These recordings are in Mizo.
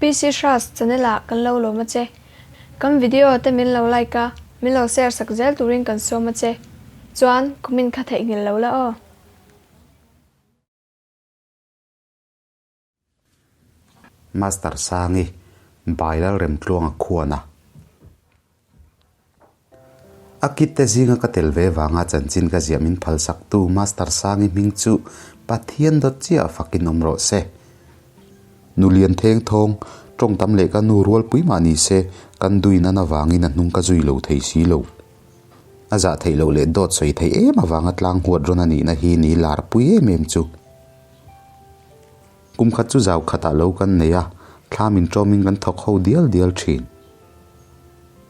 PC Hras channel ah kan lo lawm a che. Kan video te min lo like a, min lo share sak zel turin kan sawm a che. Chuan comment kha theihnghilh lo la aw. Master Sangi, Bailal Remtluanga khuana. A kit te zinga ka tel ve vanga chanchin ka ziah min phalsaktu Master Sangi hming chu Pathian dawt chiah fakin awm rawh se. Nu lian theng thawng, tawng tam leh ka nu rualpui mah ni se, kan duin an avangin a hnung ka zui lo thei si lo. A zah theih loh leh dawt sawi theih em avanga tlang huat rawn a nihna hi ni larpui em em chu. Kum khat chu zau khatah lo kan nei a, thla min tawmin kan thawk ho dial dial thin.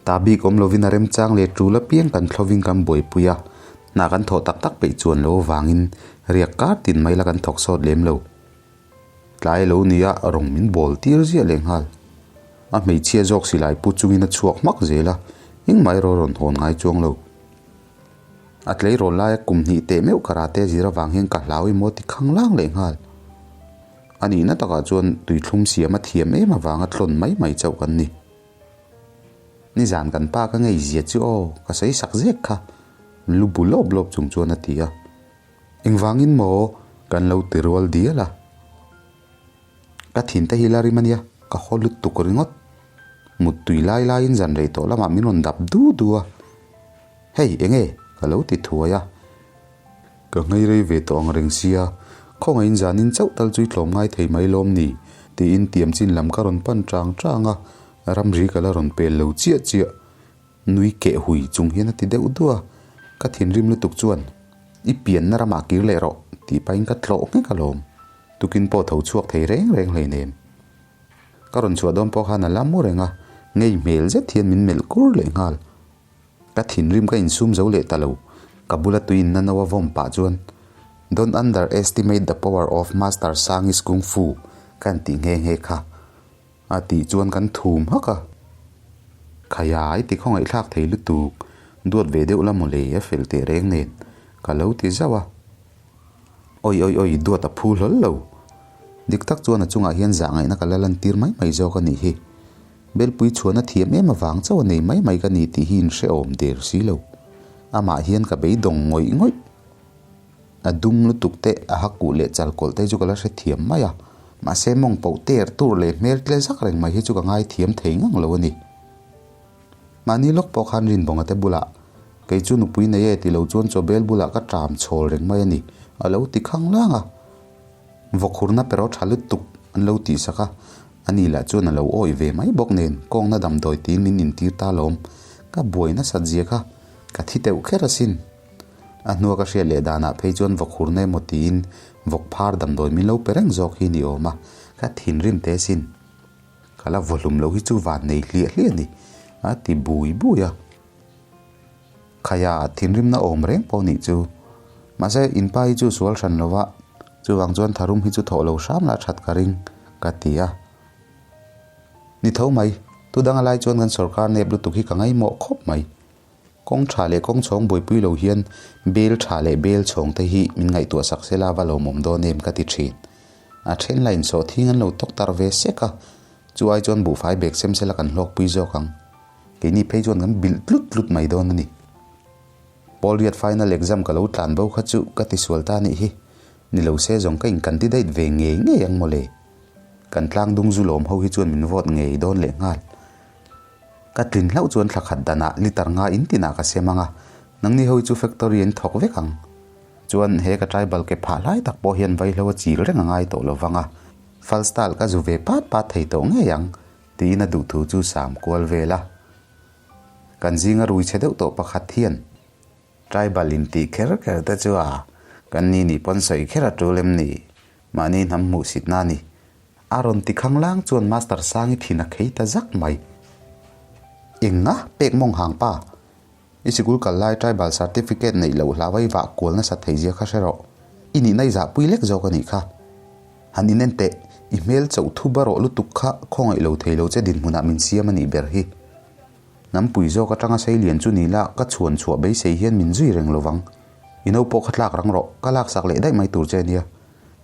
Ta bik awm lovin a remchang leh tul apiang kan thlovin kan buaipui a, hna kan thawh tak tak peih chuan lo avangin riak kar tin mai la kan thawk sawt lem lo. Tlai lo nia rawng min bawl tir ziah leh nghal. A hmeichhia zawk silai pu chungin a chhuak hmak zel a, engmah erawh rawn hawn ngai chuang lo. A tleirawl laia kum hnih teh meuh karate zir avang hian ka hlau emaw ti khang lang leh nghal. A nihna takah chuan tuithlum siam a thiam em avanga tlawn mai mai chauh kan ni. Nizan kan pa ka ngei zia chu aw, ka sawi sak zek kha, lu bu lawp lawp chung chuan a ti a. Engvangin maw kan lo ti rual dial a. Ka thin te hi la rim a nia, ka haw lut tuk ringawt. Muttui lai laiin zan rei tawh lamah min rawn dap du du a. Hei, enge? Ka lo ti thuai a. Ka nghei rei ve tawh ang reng sia, khawngaihin zanin chauh tal chu i tlawm ngai thei mai lawm ni? tiin tiam chin lam ka rawn pan chang chang a, ramri ka la rawn pel lo chiah chiah. Nui keh hui chung hian a ti deuh duah a, ka thinrim lutuk chuan, I pianna ramah kir leh rawh, tih pahin ka tlawh nghek alawm. Tukin pawh tho chhuak thei reng reng hleinem. Ka rawn chhuah dawn pawh khan a la mu reng a, ngei hmel zet hian min melh kur leh nghal. Ka thinrim ka insum zo leh ta lo, ka bula tuiin na no a vawm pah chuan, Don't underestimate the power of Master Sangi's Kung Fu ka han tih nghe nghe kha. A tih chuan kan thum hak a. Khaia i ti khawngaihthlak thei lutuk, duat ve deuh la mawle a fel teh reng nen ka lo ti zauh a. Oi oi oi duat a phu hlawl lo. Dik tak chuan a chungah hian zah ngaihna ka la lantir mai mai zawk a nih hi. Belpui chhuan a thiam em avang chauh a nei mai mai ka ni tih hi inhrehawm der si lo. Amah hian ka beidawng ngawih ngawih. A dum lutuk te, a ha kuh leh chal kawlh te chu ka la hrethiam mai a, mahse mawng poh ter tur leh hmel tle zak reng mai hi chu ka ngaithiam thei ngang lo a ni. Mahni lawk pawh khan Rinbawnga te bulah, Kei chu nupui nei e ti lo chuan chawbel bulah ka ṭam chhawl reng mai a ni, a lo ti khang lang a. Vawkhurna pero ṭha lutuk an lo tih sak a, ani lah chuan a lo awih ve mai bawk nen kawngna damdawi tiin min intir ta lawm, ka buai nasat zia kha ka thi teuh kher asin. A hnua ka hriat leh danah phei chuan vawkhurna emaw tiin vawk phar damdawi min lo pe reng zawk hi ni awm a, ka thinrim teh sin. Ka la vawhlum lo hi chu van nei hliah hliah a ni, a ti bui bui a. Khaia thinrimna awm reng pawh nih chu. Mahse, inpa hi chu sual hran lo va, chuvang chuan tharum hi chu thawh lo hram la that ka ring, ka ti a. Ni tho mai, tu danga lai chuan kan sorkar nep lutuk hi ka ngaihmawh khawp mai. Kawng tha leh kawng chhawng buaipui lo hian bel tha leh bel chhawng te hi min ngaihtuah sak se la va lawmawm dawn em ka ti thin. A then la insawh thing an lo tawk tar ve sek a, chu ai chuan buhfai bek sem sela kan hlawkpui zawk ang. Keini phei chuan kan bilh tlut tlut mai dawn a ni. Pawl riat final exam ka lo tlan bo kha chu ka ti sual ta nih hi. Ni lo se zawng ka in candidate ve ngei ngei ang mawle. Kan tlang dung zu lawm ho hi chuan min vote ngei dawn leh nghal. Ka tlin hlauh chuan thla khat danah liter nga in tinah ka sem ang a, nangni ho hi chu factory an thawk vek ang. Chuan he ka tribal ke phah hlai tak pawh hian vaihlo a chil reng a ngai tawh lo vang a, fal style ka zu ve pat pat thei tawh ngei ang, tiin a duhthu chu sam kual vel a. Kan zinga rui chhe deuh tawh pakhat hian tribal in tih kher kher te chu a, kan ni nih pawn sawi kher a tul em ni? Mahni hnam hmuhsitna a ni. A rawn ti khanglang chuan Master Sangi thin a khei ta zak mai. Enga? Pek mawng hang pa. I sikul kal lai tribal certificate neih loh hlau a i vah kual nasa thei zia kha hre rawh. I nihna i zahpui lek zawk a nih kha. Han inen teh, i hmel chauh thu barawh lutuk kha khawngaih lo thei lo che dinhmunah min siam a nih ber hi. Nampui zawk atanga seilian chu ni la, ka chhuan chhuah beisei hian min zui reng lovang. I no pawh kha tlak rang rawh, ka laksak leh daih mai tur che nia.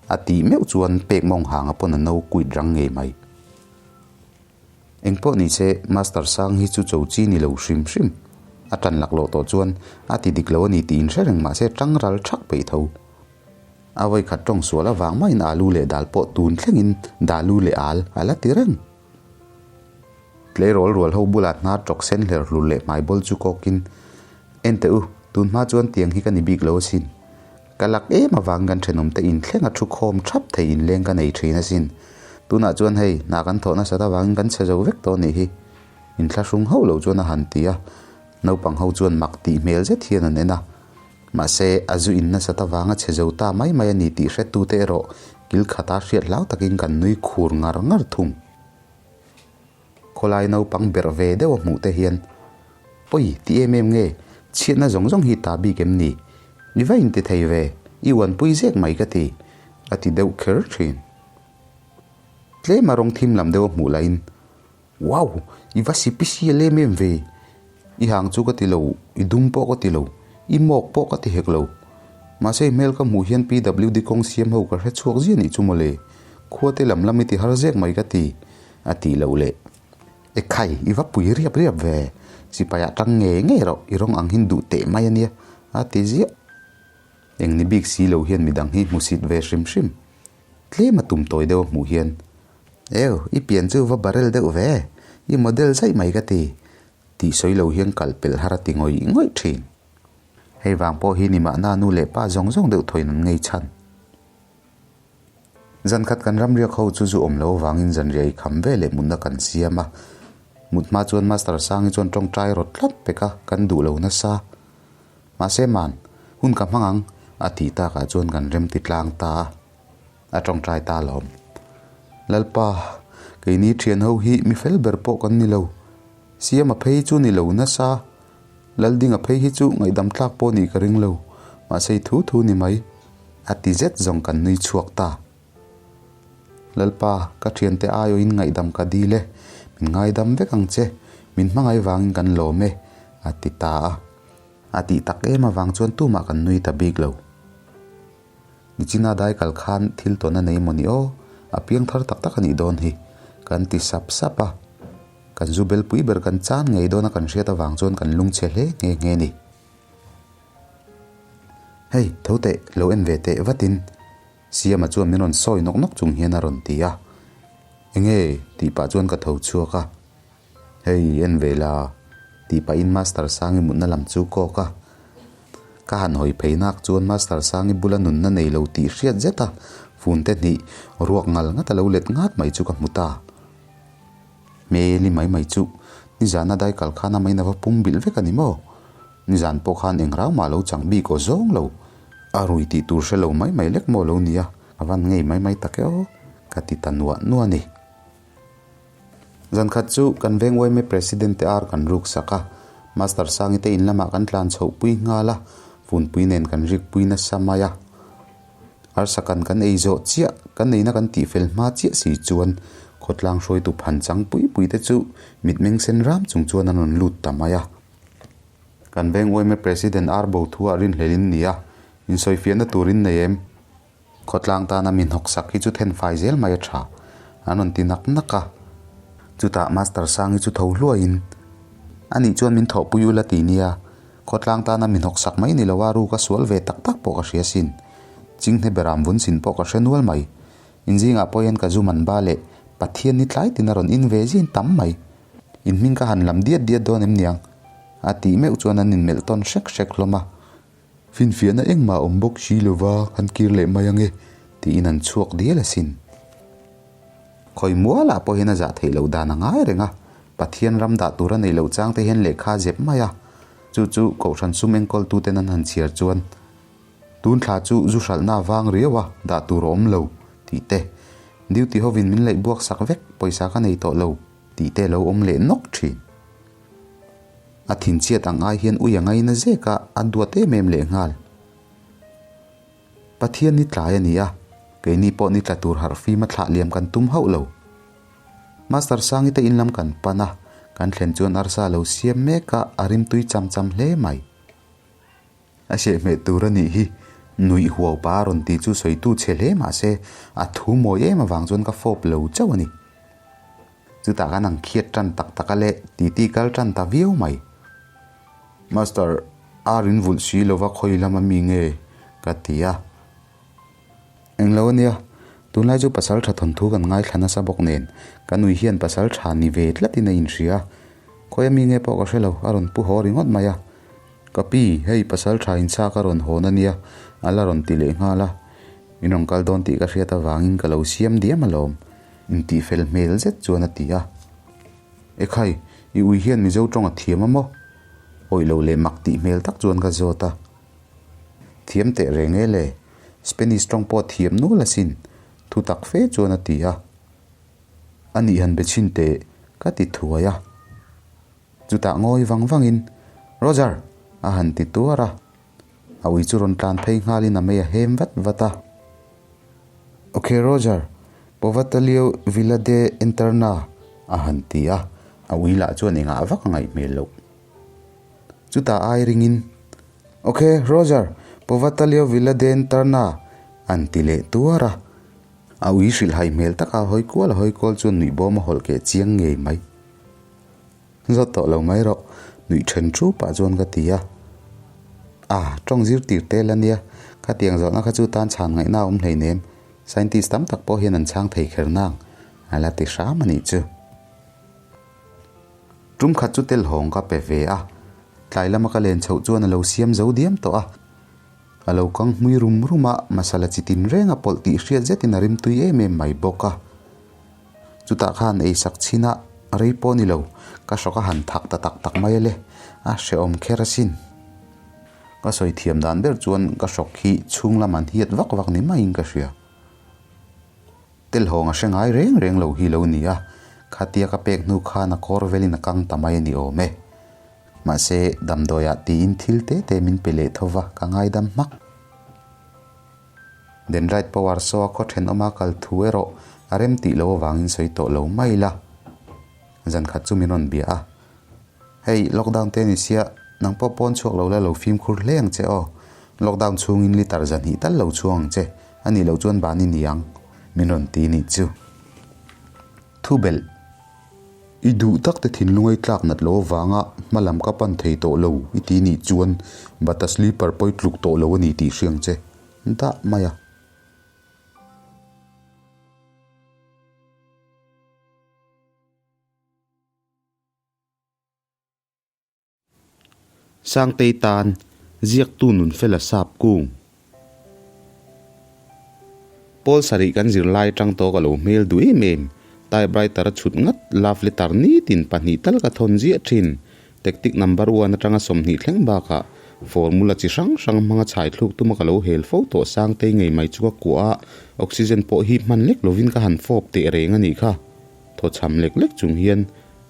A tih meuh chuan pek mawng hanga pawn a no kuit rang ngei mai. Engpawh ni se, Master Sang hi chu cho chi ni lo hrim hrim. A tan laklawh tawh chuan a ti dik lo a ni tih inhre reng mahse tang ral thak peih tho. A vawikhat tawng sual avang maiin alu leh dal pawh tun thlengin dalu leh al a la ti reng. Tleirawl rual ho bulah hnar tawk sen hler hlur leh hmai bawl chu kawkin, En teh u, tun hma chuan tiang hi ka ni bik lo asin. Ka lak em avang kan thenawmte inthleng a thu khawm thap thei inleng ka nei thin asin. Tunah chuan hei, hna kan thawh nasat avangin kan chhe zo vek tawh anih hi. Inthlahrung hauh lo chuan a han ti a, naupang ho chuan mak tih hmel zet hian an en a. Mahse, a zu in nasat avanga chhe zo ta mai mai a ni tih hretute erawh kil khata hriat hlau takin kan nui khur ngar ngar thung. Khawlai naupang berh ve deuh a hmuh te hian, Pawi ti em em nge, chhiatna zawng zawng hi ta bik em ni? I va inti thei ve, i uanpui zek mai ka ti, a ti deuh kher thin. Tlema rawng thim lam deuh a hmuh lahin, Wow! I va sipisial em em ve! I hang chu ka ti lo, i dum pawh ka ti lo, i mawk pawh ka ti hek lo. Mahse i hmel ka hmuh hian PWD kawng siam ho ka hre chhuak zia nih chu mawle. Khua te lam lam i ti har zek mai ka ti, a tih loh leh. Ekhai, i va pui riap riap ve. Sipai ah tang ngei ngei rawh, i rawng ang hin duh teh mai a nia, a ti ziah. Eng ni bik si lo hian midang hi hmusit ve hrim hrim. Tlem a tum tawi deuh a hmuh hian, Eu, i pian chu va barel deuh ve, i model zaih mai ka ti, tih sawi lo hian kal pelh har a ti ngawih ngawih thin. Hei vang pawh hi ni mahna nu leh pa zawng zawng deuh thawiin an ngei chhan. Zan khat kan ramriak ho chu zu awm lo avangin zanriah i kham ve leh mutna kan siam a. Mut hma chuan Master Sangi chuan tawngtai rawt tlat pek a, kan duh lo nasa. Mahse man, hun ka hmang ang, a tih takah chuan kan rem ti tlang ta a, a tawngtai ta alawm. Lalpa, keini thian ho hi mi fel ber pawh kan ni lo. Siama phei chu ni lo nasa, Laldinga phei hi chu ngaihdam tlak pawh nih ka ring lo, mahse i thu thu ni mai, a ti zet zawng kan nui chhuak ta. Lalpa, ka thiante aiawhin ngaihdam ka dil e, min ngaidam vek ang che, min hmangaih vangin kan lawm e, a ti ta a. A tih tak em avang chuan tumah kan nui ta bik lo. Nichina dai kal khan thil tawn a nei maw ni aw, a piang thar tak tak a nih dawn hi, kan ti sap sap a. Kan zu belpui ber kan chan ngei dawn a kan hriat avang chuan kan lungchhe hle nghe nghe ni. Hei, tho teh, lo en ve teh vatin. Siama chuan min rawn sawi nawk nawk chung hian a rawn ti a, Enge? tih pah chuan ka tho chhuak a, Hei, en ve la, tih pahin Master Sangi mutna lam chu kawk a. Ka han hawi phei nak chuan Master Sangi bula nunna nei lo tih hriat zet a, funte hnih ruak ngal ngat a lo let ngat mai chu ka hmu ta. Hmeli mai mai chu nizana daikal khan a main a va pum bilh vek a ni maw? Nizan pawh khan eng rau mah lo chang bik aw zawng lo, a rui tih tur hre lo mai mai lek maw lo nia, a van ngei mai mai tak e aw, ka ti ta nuah nuah a ni. Zan khat chu kan veng uaime President te ar kan ruk sak a, Master Sangi te in lamah kan tlan chhoh pui nghal a, funpui nen kan rik pui nasa mai a. Arsa kan kan ei zawh chiah, kan neihna kan tih fel hma chiah si chuan khawtlang hruaitu phan chang pui pui te chu mitmeng sen ram chung chuan an rawn lut ta mai a. Kan veng uaime President ar bo thu ah rinhlelin ni a, insawifiahna turin nei em? Khawtlang tana mi hnawksak hi chu thenfai zel mai a tha, an rawn ti nak nak a. Chutah Master Sangi chu tho hluaiin, Anih chuan min thawhpui ula ti nia, khawtlang tana mi hnawksak mai ni lo a ruk a sual ve tak tak pawh ka hria sin. Chinghne beram vun sin pawh ka hre nual mai. Inzingah pawh hian ka zu man ba leh Pathian ni tlai tin a rawn in ve zin tam mai. In hming ka han lam diat diat dawn em niang? A tih meuh chuan an inmelh tawn hrek hrek hlawm a. Finfiahna engmah awm bawk si lova kan kir leh mai ange tiin an chhuak dial asin. Khawi mualah pawh hian a zah theih loh dan a ngai reng a, Pathian ram dah tur a neih loh chang te hian lehkha a zep mai a, chu chu Kohhran sum enkawltuten an han chhiar chuan tun thla chu zu hralhna a vang riau a, dah tur a awm lo tih te, duty hovin min laih buak sak vek, pawisa ka nei tawh lo. Tih te lo awm leh nawk thin. A thinchhiat ang ai hian ui a ngaina zek a, a duat em em leh nghal. Pathian ni tlai a ni a, keini pawh ni tla tur harh fim a thlah liam kan tum hauh lo. Master Sangi te in lam kan pan a, kan thlen chuan arsa a lo siam mek a, a rimtui cham cham hle mai. A sehhmeh tur a nih hi, nuih huau pa a rawn ti chu sawitu chhe hle mah se, a thu mawi em avang chuan ka fawp lo chauh a ni. Chutah kan ang khiat tan tak tak a leh titi kal tan ta viau mai. Master, ar in vulh si lova khawi lama mi nge? ka ti a. Englo ania, tunlai chu pasal tha thawnthu kan ngaithla nasa bawk nen, ka nui hian pasal tha ni ve tlatin a inhria. Khawi ami nge pawh ka hre lo, a rawn pu haw ringawt mai a. Ka pi, hei pasal tha inchhak a rawn hawn ania, a la rawn ti leh nghal a. Min rawn kal dawn tih ka hriat avangin ka lo siam diam alawm, intihfel hmel zet chuan a ti a. Ekhai, i ui hian Mizo tawng a thiam a maw? Awih lo leh mak tih hmel tak chuan ka zawt a. Thiam teh reng e le, Spanish tawng pawh thiam nual asin, thu tak fe chuan a ti a. A nih han be chhin teh, ka ti thuai a. Chutah ngawi vang vangin, Roger! a han ti tuar a. A ui chu rawn tlan phei nghalin a mei a hem vat vat a. Ok Roger, Povatalio Villa de Enterna, a han ti a. A ui lah chuan engah vak a ngaih hmel loh. Chutah ai ringin, Ok, Roger, Povatalio Villa de Enterna, an ti leh tuar a. A ui hrilhhai hmel taka hawi kual a hawi kual chuan nuih bawm a hawlh keh chiang ngei mai. Zawt tawh lo mai rawh, nuih then thu pah chuan ka ti a. A, tawng zir tir tel a nia, khatiang zawhna kha chu tan chhan ngaihna a awm hleinem, scientist tam tak pawh hian an chhang thei kher nang, a la ti hram a nih chu. Tum khat chu tel hawng ka pe ve a, tlai lama ka len chhoh chuan a lo siam zo diam tawh a. A lo kang hmui rum rum a, masala chi tin reng a pawlh tih hriat zetin a rimtui em em mai bawk a. Chutah khan ei sak chhin a, rei pawh ni lo, ka hrawk a han thak ta tak tak mai ale, a hrehawm kher asin. Ka sawi thiam dan ber chuan ka hrawk hi chhung lam an hiat vak vak ni maiin ka hria. Telhawng a hre ngai reng reng lo hi lo ni a, khatia ka pek hnu khan a kawr velin a kang ta mai a ni awm e. Mahse, damdawiah tiin thil te te min pe leh tho va, ka ngaidam hmak. Dendrite power saw a khaw thenawma kal thu erawh a rem tih loh avangin sawi tawh lo mai la. Zan khat chu min rawn bia a, Hei, lockdown te ni sia, nang pawh pawn chhuak lo la lo fimkhur hle ang che aw. Lockdown chhungin litre zahnih tal lo chhuang ang che, a nih loh chuan ban i ni ang, min rawn ti nih chu. Thu belh. I duh tak te thinlung ei tlak nat lo avanga hma lam ka pan thei tawh lo i ti nih chuan bata sleeper pawi tluk tawh lo a ni tih hriang che dah mai a. Sangtei tan ziaktu nun fel a sap kung. Pawl sarih kan zirlai atang tawh ka lo hmel duh em em. Typewriter a chhut ngat love letter nitin pahnih tal ka thawn ziah thin. Tactic number one atanga 20 thleng bakah formula chi hrang hrang hmanga chhai thluk tuma ka lo hel fo tawh Sangtei ngei mai chu ka kuah a, oxygen pawh hip hman lek lovin ka han fawp teh reng a nih kha. Thawchham lek lek chung hian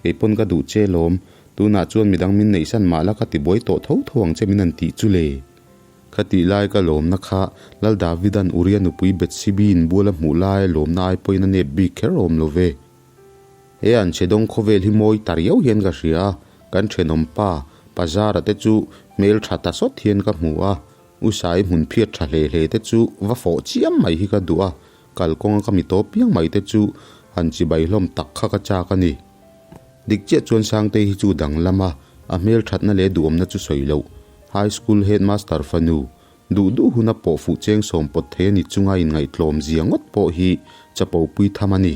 kei pawn ka duh che lawm, Tunah chuan midang min neihsan mah la ka ti buai tawh tho tho ang che min an tih chu le. Kha tih lai ka lawmna kha Lal Davida'n Uria nupui Bethsebi-in bual a hmuh lai a lawmna ai pawhin a nep bik kher awm lo ve. He an chhe dawng khawvel hi mawi ta riau hian ka hria a, kan thenawm pa, Pazara te chu hmel tha ta sawt hian ka hmu a, U Sai hmun phiat tha hle hle te chu va fawh chiam mai hi ka duh a, kalkawnga ka mi tawp piang mai te chu han chibai hlawm tak kha ka chak a ni. Dik chiah chuan Sangtei hi chu danglam a, a hmel thatna leh duhawmna chu sawi loh. High School Headmaster fanu, duh duh huna pawh fuh cheng sawm pawt thei a ni chunga inngaihtlawm zia ngawt pawh hi chapo pui tham a ni.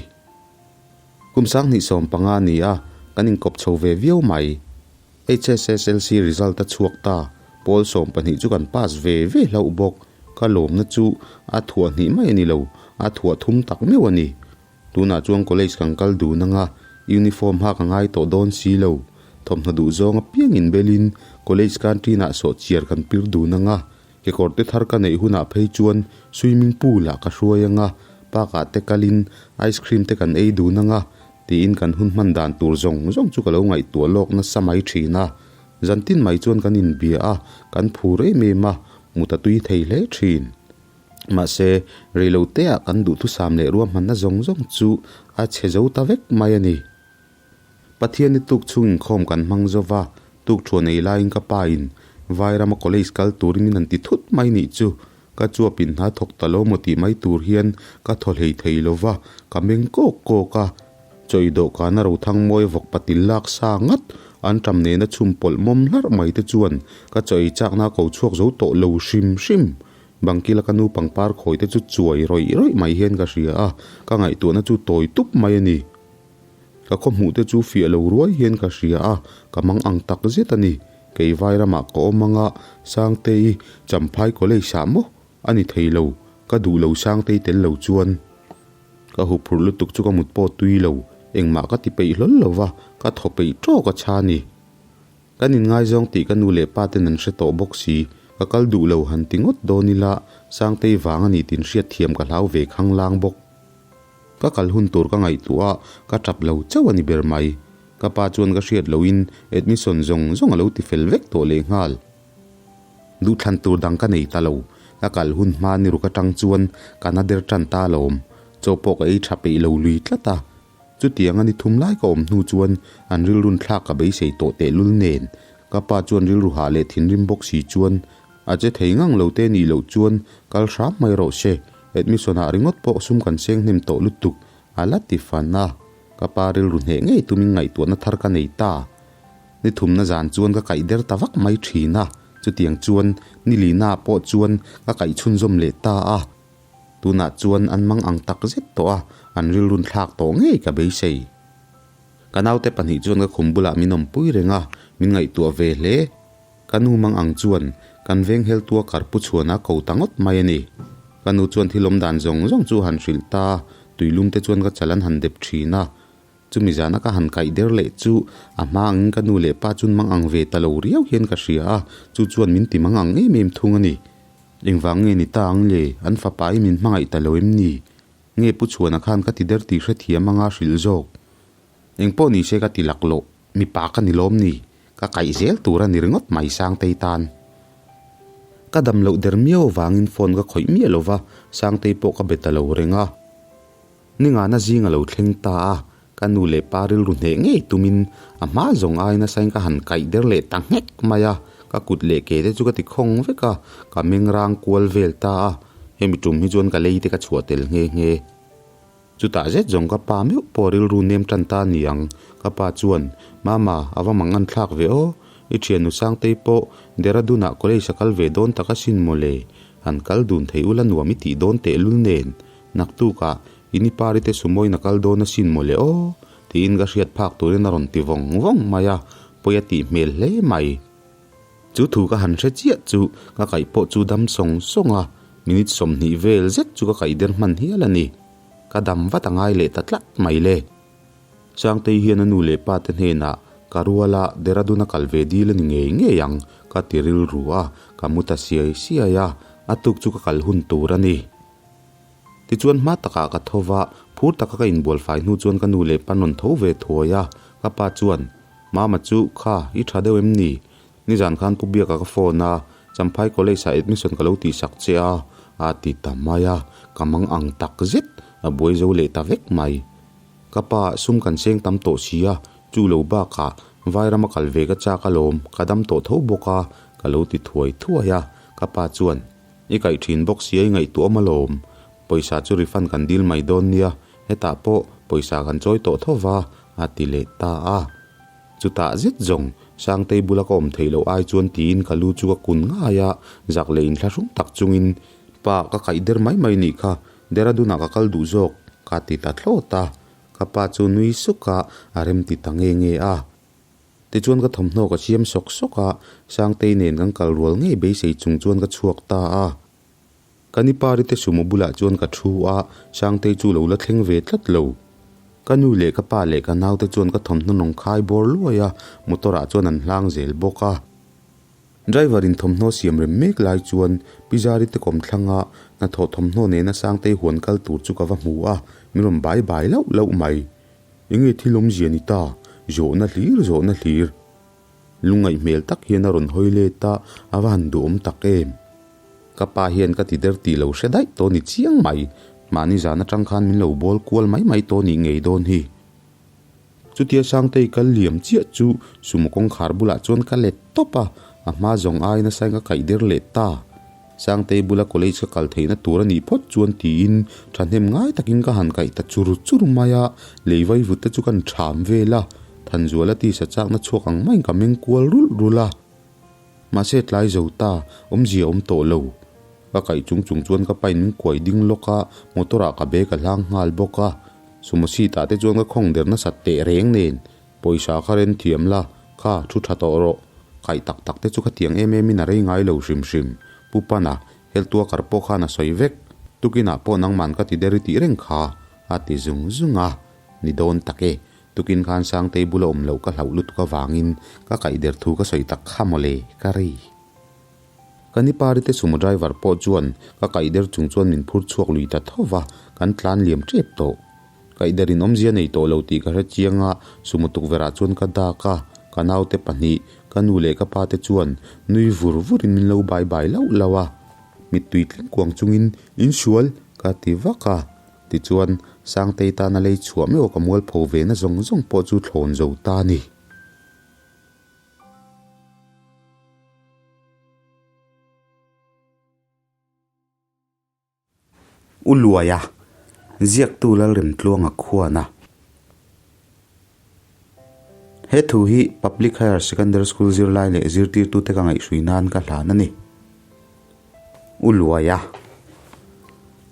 Kum 2015 a ni a, kan inkawp chho ve viau mai. HSSLC result a chhuak ta, pawl 12 chu kan pass ve ve hlauh bawk. Ka lawmna chu a thuah hnih mai a ni lo, a thuah thum tak meuh a ni. Tunah chuan college kan kal dun anga uniform hak a ngai tawh dawn si lo. Thawmhnaw duh zawng apiang inbelin college canteen ah sawh chiar kan pir dun anga kekawr te thar ka neih hunah phei chuan swimming pool ah ka hruai anga park ah te kalin ice cream te kan ei dun anga tiin kan hun hman dan tur zawng zawng chu ka lo ngaihtuah lawk nasa mai thin a. Zantin mai chuan kan inbia a, kan phur em em a, mut a tui thei hle thin. Mahse, reiloteah kan duhthusam leh ruahmanna zawng zawng chu a chhe zo ta vek mai a ni. Pathian i tuk chhung inkhawm kan hmang zo va, tuk thuan ei laiin ka pa in Vairama college kal turin min han ti thut mai nih chu. Ka chuapin hna thawk ta lo maw tih mai tur hian ka thaw hlei thei lo va, ka meng kawk kawk a. Chaw ei dawhkana Rothangmawi vawk patil lak sa ngat an ṭam nena chhum pawlh mawm hlarh mai te chuan ka chaw ei chakna a ko chhuak zo tawh lo hrim hrim. Bangkila ka nu pangpar khawi te chu chuai rawih rawih mai hian ka hria a, ka ngaihtuahna chu tawi tup mai a ni. Ka khaw hmuh te chu fiah lo ruai hian ka hria a, ka mang ang tak zet a ni. Kei vai ramah ka awm anga Sangtei Champhai College ah maw a ni thei lo, ka duh lo Sangtei tel lo chuan. Ka huphurh lutuk chu ka mut pawh tui lo, engmah ka ti peih hlawl lo va, ka thaw peih tawk a chha ni. Kan inngaizawng tih ka nu leh pa ten an hre tawh bawk si, ka kal duh lo han ti ngawt dawn ila Sangtei vang a ni tin hriatthiam ka hlau ve khanglang bawk. Ka kal hun tur ka ngaihtuah a, ka tap lo chauh a ni ber mai. Ka pa chuan ka hriat lohin admission zawng zawng a lo ti fel vek tawh lehnghal. Duhthlan tur dang ka nei ta lo. Ka kal hun hma ni ruk atang chuan ka na der tan ta alawm. Chaw pawh ka ei tha peih lo lui tlat a. Chutiang a ni thum lai ka awm hnu chuan an rilrun thlak ka beisei tawh tehlul nen. Ka pa chuan rilru hah leh thinrim bawk si chuan a che thei ngang lo te nih loh chuan kal hram mai rawh se. Admission ah ringawt pawh sum kan seng hnem tawh lutuk a la ti fan a. Ka pa rilru hneh ngei tumin ngaihtuahna thar ka nei ta. Ni thumna zan chuan ka kaih der ta vak mai thin a, chutiang chuan ni lina pawh chuan ka kaih chhunzawm leh ta a. Tunah chuan an mang ang tak zet tawh a, an rilrun thlak tawh ngei ka beisei. Ka naute pahnih chuan ka khum bulah min awmpui reng a, min ngaihtuah ve hle. Ka nu mang ang chuan kan veng heltua karpu chhuana ko ta ngawt mai a ni. Ka nu chuan thil awm dan zawng zawng chu han hrilh ta, tuilum te chuan ka chal an han dep thin a. Chumi zana ka han kaih der leh chu a hma angin ka nu leh pa chun mang ang ve ta lo riau hian ka hria a, chu chuan min ti mang ang em em thung a ni. Engvang nge ni ta ang le, an fapa i min hmangaih ta lo em ni? Nge Pu Chhuana khan ka ti der tih hrethiam anga hrilh zawk? Engpawh ni se ka ti laklawh, mipa ka ni lawm ni, ka kaih zel tur a ni ringawt mai Sangtei tan. Ka dam loh der miau avangin phone ka khawih miah lo va, Sangtei pawh ka be ta lo reng a. Ningana zing a lo thleng ta a, ka nu leh pa rilru hneh ngei tumin a hma zawng ai nasain ka han kaih der leh ta nghek mai a, ka kut leh ke te chu ka ti khawng vek a, ka meng rang kual vel ta a, hemi tum hi chuan ka lei te ka chhuah tel nghe nghe. Chutah zet zawng ka pa meuh pawh rilru nem tan ta ni ang, ka pa chuan, Mama, a va mang an thlak ve aw, i thiannu Sangtei pawh Dehradun-ah college a kal ve dawn tak asin mawle, han kal dun thei ula nuam i tih dawn tehlul nen, Naktukah i ni pari te sumawiin a kal dawn asin mawle aw, tiin ka hriat phak turin a rawn ti vawng vawng mai a, pawi a tih hmel hle mai. Chu thu ka han hre chiah chu ka kaih pawh chu dam sawng sawng a, minute 20 vel zet chu ka kaih der hman hial a ni. Ka dam vat a ngai leh ta tlat mai le. Sangtei hian a nu leh pa te hnenah ka ruala Dehradun a kal ve dil a ni ngei ngei ang ka ti rilru a, ka mu ta siai siai a, a tuk chu ka kal hun tur a ni. Tichuan hma takah ka tho va, phur taka ka inbual fai hnu chuan ka nu leh pa rawn tho ve thuai a, ka pa chuan, Mama chu, kha, i tha deuh em ni? Nizan khan Pu Biaka ka phone a, Champhai College ah admission ka lo tihsak che a, a ti ta mai a, ka mang ang tak zet, a buai zo leh ta vek mai. Ka pa, sum kan seng tam tawh si a, chu lo bakah Vairama kal ve ka chak alawm, ka dam tawh tho bawk a, ka lo ti thuai thuai a, ka pa chuan, I kaih thin bawk sia i ngaihtuah awm alawm. Pawisa chu refund kan dil mai dawn nia, hetah pawh pawisa kan chawi tawh tho va, a ti leh ta a. Chutah zet zawng, Sangtei bula ka awm theih loh ai chuan tiin ka lu chu ka kun ngai a, zak leh inthlahrung tak chungin, Pa, ka kaih der mai mai nih kha, Dehradun ah ka kal duh zawk, ka ti ta thlawt a. Ka pa chu nui suk a, a rem ti ta nge nge a. Tichuan ka thawmhnaw ka siam sawk sawk a, Sangtei nen kan kal rual ngei beisei chung chuan ka chhuak ta a. Ka ni pari te sumo bulah chuan ka thu a, Sangtei chu lo la thleng ve tlat lo. Ka nu leh ka pa leh ka naute chuan ka thawmhnaw nawng khai bawr luai a, motor ah chuan an hlang zel bawk a. Driver in thawmhnaw siam rem mek lai chuan Pi Zari te kawmthlang a hnathawh thawmhnaw nena Sangtei huan kal tur chu ka va hmu a, min rawn bai bai lauh lauh mai. Enge thil awmzia ni ta? Zawhna hlir, zawhna hlir. Lungngaih hmel tak hian a rawn hawi let a, a va han duhawm tak em? Ka pa hian ka ti der tih lo hre daih tawh ni chiang mai. Mahni zan atang khan min lo bawl kual mai mai tawh nih ngei dawn hi. Chutia Sangtei kal liam chiah chu sumo kawngkhar bulah chuan ka let tawp a, a hma zawng ai nasa in ka kaih der leh ta. Sangtei bula college ka kal theihna tur a nih phawt chuan tiin thahnem ngai takin ka han kaih ta chur chur mai a, lei vaivut te chu kan ṭham vel a, Thanzuala tisa chakna chhuak ang maiin ka meng kual rulh rulh a. Mahse tlai zo ta, awmzia awm tawh lo. Ka kaih chung chung chuan ka pain min kuai ding lawk a, motor ah ka bag a hlang nghal bawk a. Sumo seat ah te chuan ka khawng der nasat teh reng nen, pawisa kha ren thiam la, kha thu tha tawh rawh. Kaih tak tak te chu ka tiang em em in a rei ngai lo hrim hrim. Pu Pana, health worker pawh khan a sawi vek. Tukinah pawh nangman ka ti der i tih reng kha, a ti zung zung a. Ni dawn tak e, Tukin khan Sangtei bula awm loh ka hlauh lutuk avangin ka kaih der thu ka sawi tak kha mawle, ka ri. Ka ni Parite sumo driver pawh chuan ka kaih der chung chuan min phur chhuak lui ta tho va, kan tlan liam tep tawh. Kaih der in awmzia nei tawh lo tih ka hre chiang a, sumo tukverh ah chuan ka dak a, ka naute pahnih, ka nu leh ka pa te chuan nui vur vur in min lo bai bai lauh lauh a. Mittui tling kuang chungin, Insual! ka ti vak a. Tichuan, Sangtei tana lei chhuah meuh a ka mualpho ve na zawng zawng pawh chu thlawn zo ta a ni. U Luaia, Ziaktu Lalremtluanga khuana. He thu hi Public Higher Secondary School zirlai leh zirtirtute ka ngaihhrui nan ka hlan a ni. U Luaia,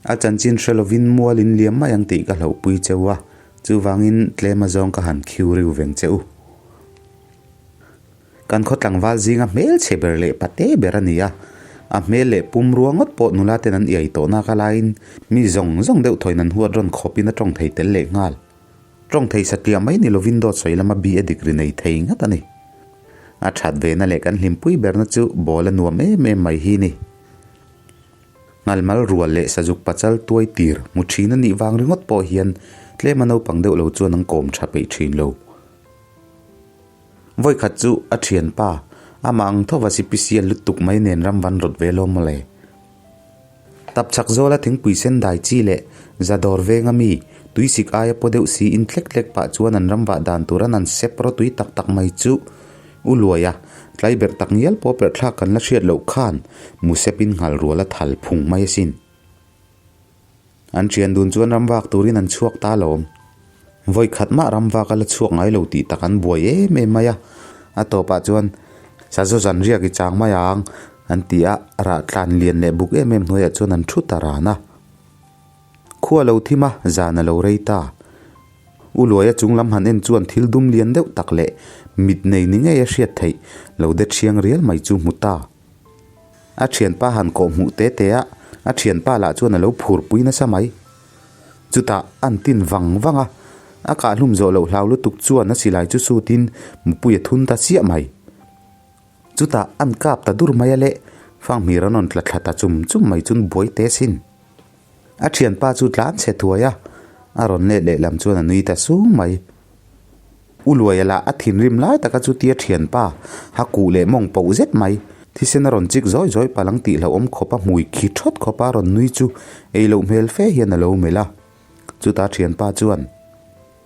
A chanchin hre lovin mual in liam mai ang tih ka hlauhpui cheu a, chuvangin tlem azawng ka han khiu riu veng che u. Kan khaw tlangval zinga hmelchhe ber leh pate ber a ni a, a hmel leh pum rua ngawt pawh nula ten an iai tawh nak a laiin mi zawng zawng deuh thawiin an huat rawn khawpin a tawng thei tel leh nghal. Tawng thei satliah mai ni lovin dawt sawi lama BA degree nei thei ngat a ni. A that vena leh kan hlimpui berna chu ball a nuam em em mai hi ni. Ngalmal rual leh sazuk pachal tuai tir hmu thin a nih vang ringawt pawh hian tlema naupang deuh lo chuan an kawm tha peih thin lo. Vawikhat chu a thianpa, amah ang thova sipisial lutuk mai nen ram van rawt ve lawm mawle. Tapchhak zawla thingpui sen dai chi leh zadawr venga mi tuisik aia paw deuh si in tlek tlek pah chuan an ram vah dan tur an an sep rawtui tak tak mai chu u luai a, tlai berh tak ngial pawh perh thlak kan la hriat loh khan mu sepin nghal rual a thal phung mai asin. An thian dun chuan ram vak turin an chhuak ta alawm. Vawi khat mah ram vak a la chhuak ngai lo tih tak an buai em em mai a. A tawpah chuan Sazaw zan riak i chang mai ang an ti a, rah tlan lian leh buk em em hnuaiah chuan an thu ta ran a. Khua lo thim a, zan a lo rei ta. U Luaia chung lam han en chuan thil dum lian deuh tak leh mit nei ni ngei a hriat theih lo de thiang rial mai chu hmu ta. A thianpa han kawh hmuh te te a, a thianpa lah chuan a lo phur pui nasa mai. Chutah an tin vang vang a, a kahhlum zawh loh hlau lutuk chuan a silai chu sutin mupui a thun ta chiah mai. Chutah an kap ta dur mai a leh, fanghmir an rawn tla thla ta chum chum mai chun buai te sin. A thianpa chu tlan chhe thuai a, a rawn let lehlam chuan a nui ta sung mai. U Luaia lah a thinrim lai taka chutia thianpa ha kuh leh mawng poh zet mai, thisen a rawn chik zawi zawi palh ang tih hlauhawm khawpa hmui khi thawt khawpa a rawn nui chu ei loh hmel fe hian a lo melh a. Chuta thianpa chuan,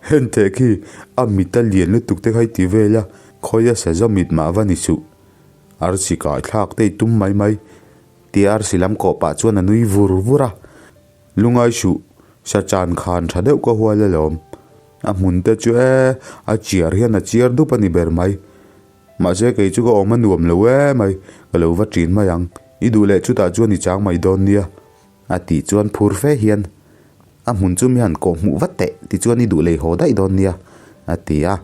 Henteh khi a mit a lian lutuk te kha i ti vel a, khawia saza mit mah va ni suh. Arsi kai thlak te i tum mai mai, tia arsi lam kawh pah chuan a nui vur vur a. Lungai suh, sachan khan tha deuh ka hual alawm. A hmun te chu e, a chiar hian a chiar dup a ni ber mai. Mahse kei chu ka awm a nuam lo e mai, ka lo va ṭin mai ang. I duh leh chutah chuan i chang mai dawn nia. A tih chuan phur fe hian, A hmun chu mi han kawh hmuh vat teh, tichuan i duh lei haw daih dawn nia, a ti a.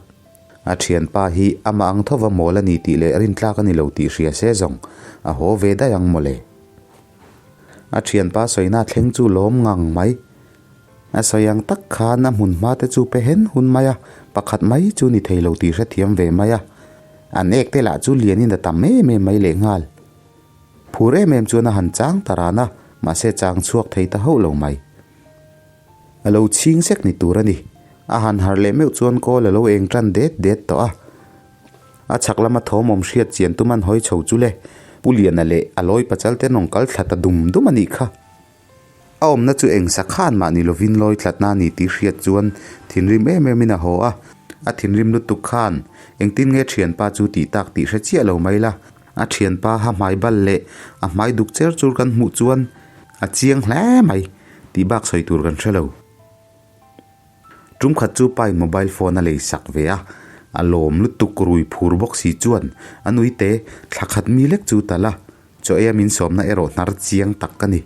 A thianpa hi amah ang thova mawl a ni tih leh rintlak a ni lo tih hria se zawng, a haw ve daih ang mawle. A thianpa sawina thleng chu lawm ngang mai. A sawi ang tak khan a hmun hma te chu pe hen hun mai a, pakhat mai chu ni thei lo tih hrethiam ve mai a. An ek te lah chu lianin a tam em em mai lehnghal. Phur em em chuan a han chang ta ran a, mahse chang chhuak thei ta hauh lo mai. A lo chhing sek ni tur a ni. A han harh leh meuh chuan kawl a lo eng tan det det tawh a. A chhak lama thawmawm hriat chian tum an hawi chho chu le, Pu Liana leh a lawi pachal te nawng kal thla ta dum dum a nih kha. A awmna chu eng sa khan mah ni lovin lawi tlatna a ni tih hriat chuan thinrim em emin a haw a. A thinrim lutuk khan engtin nge thianpa chu tih tak tih hre chiah lo mai la. A thianpa ha hmai bal leh a hmai duk cher chur kan hmuh chuan a chiang hle mai tih bak sawi tur kan hre lo. Tum khat chu pain mobile phone a lei sak ve a, a lawm lutuk rui phur bawk si chuan a nuite thla khat mi lek chu tal a, chaw eia min sawmna erawh hnar chiang tak ka ni.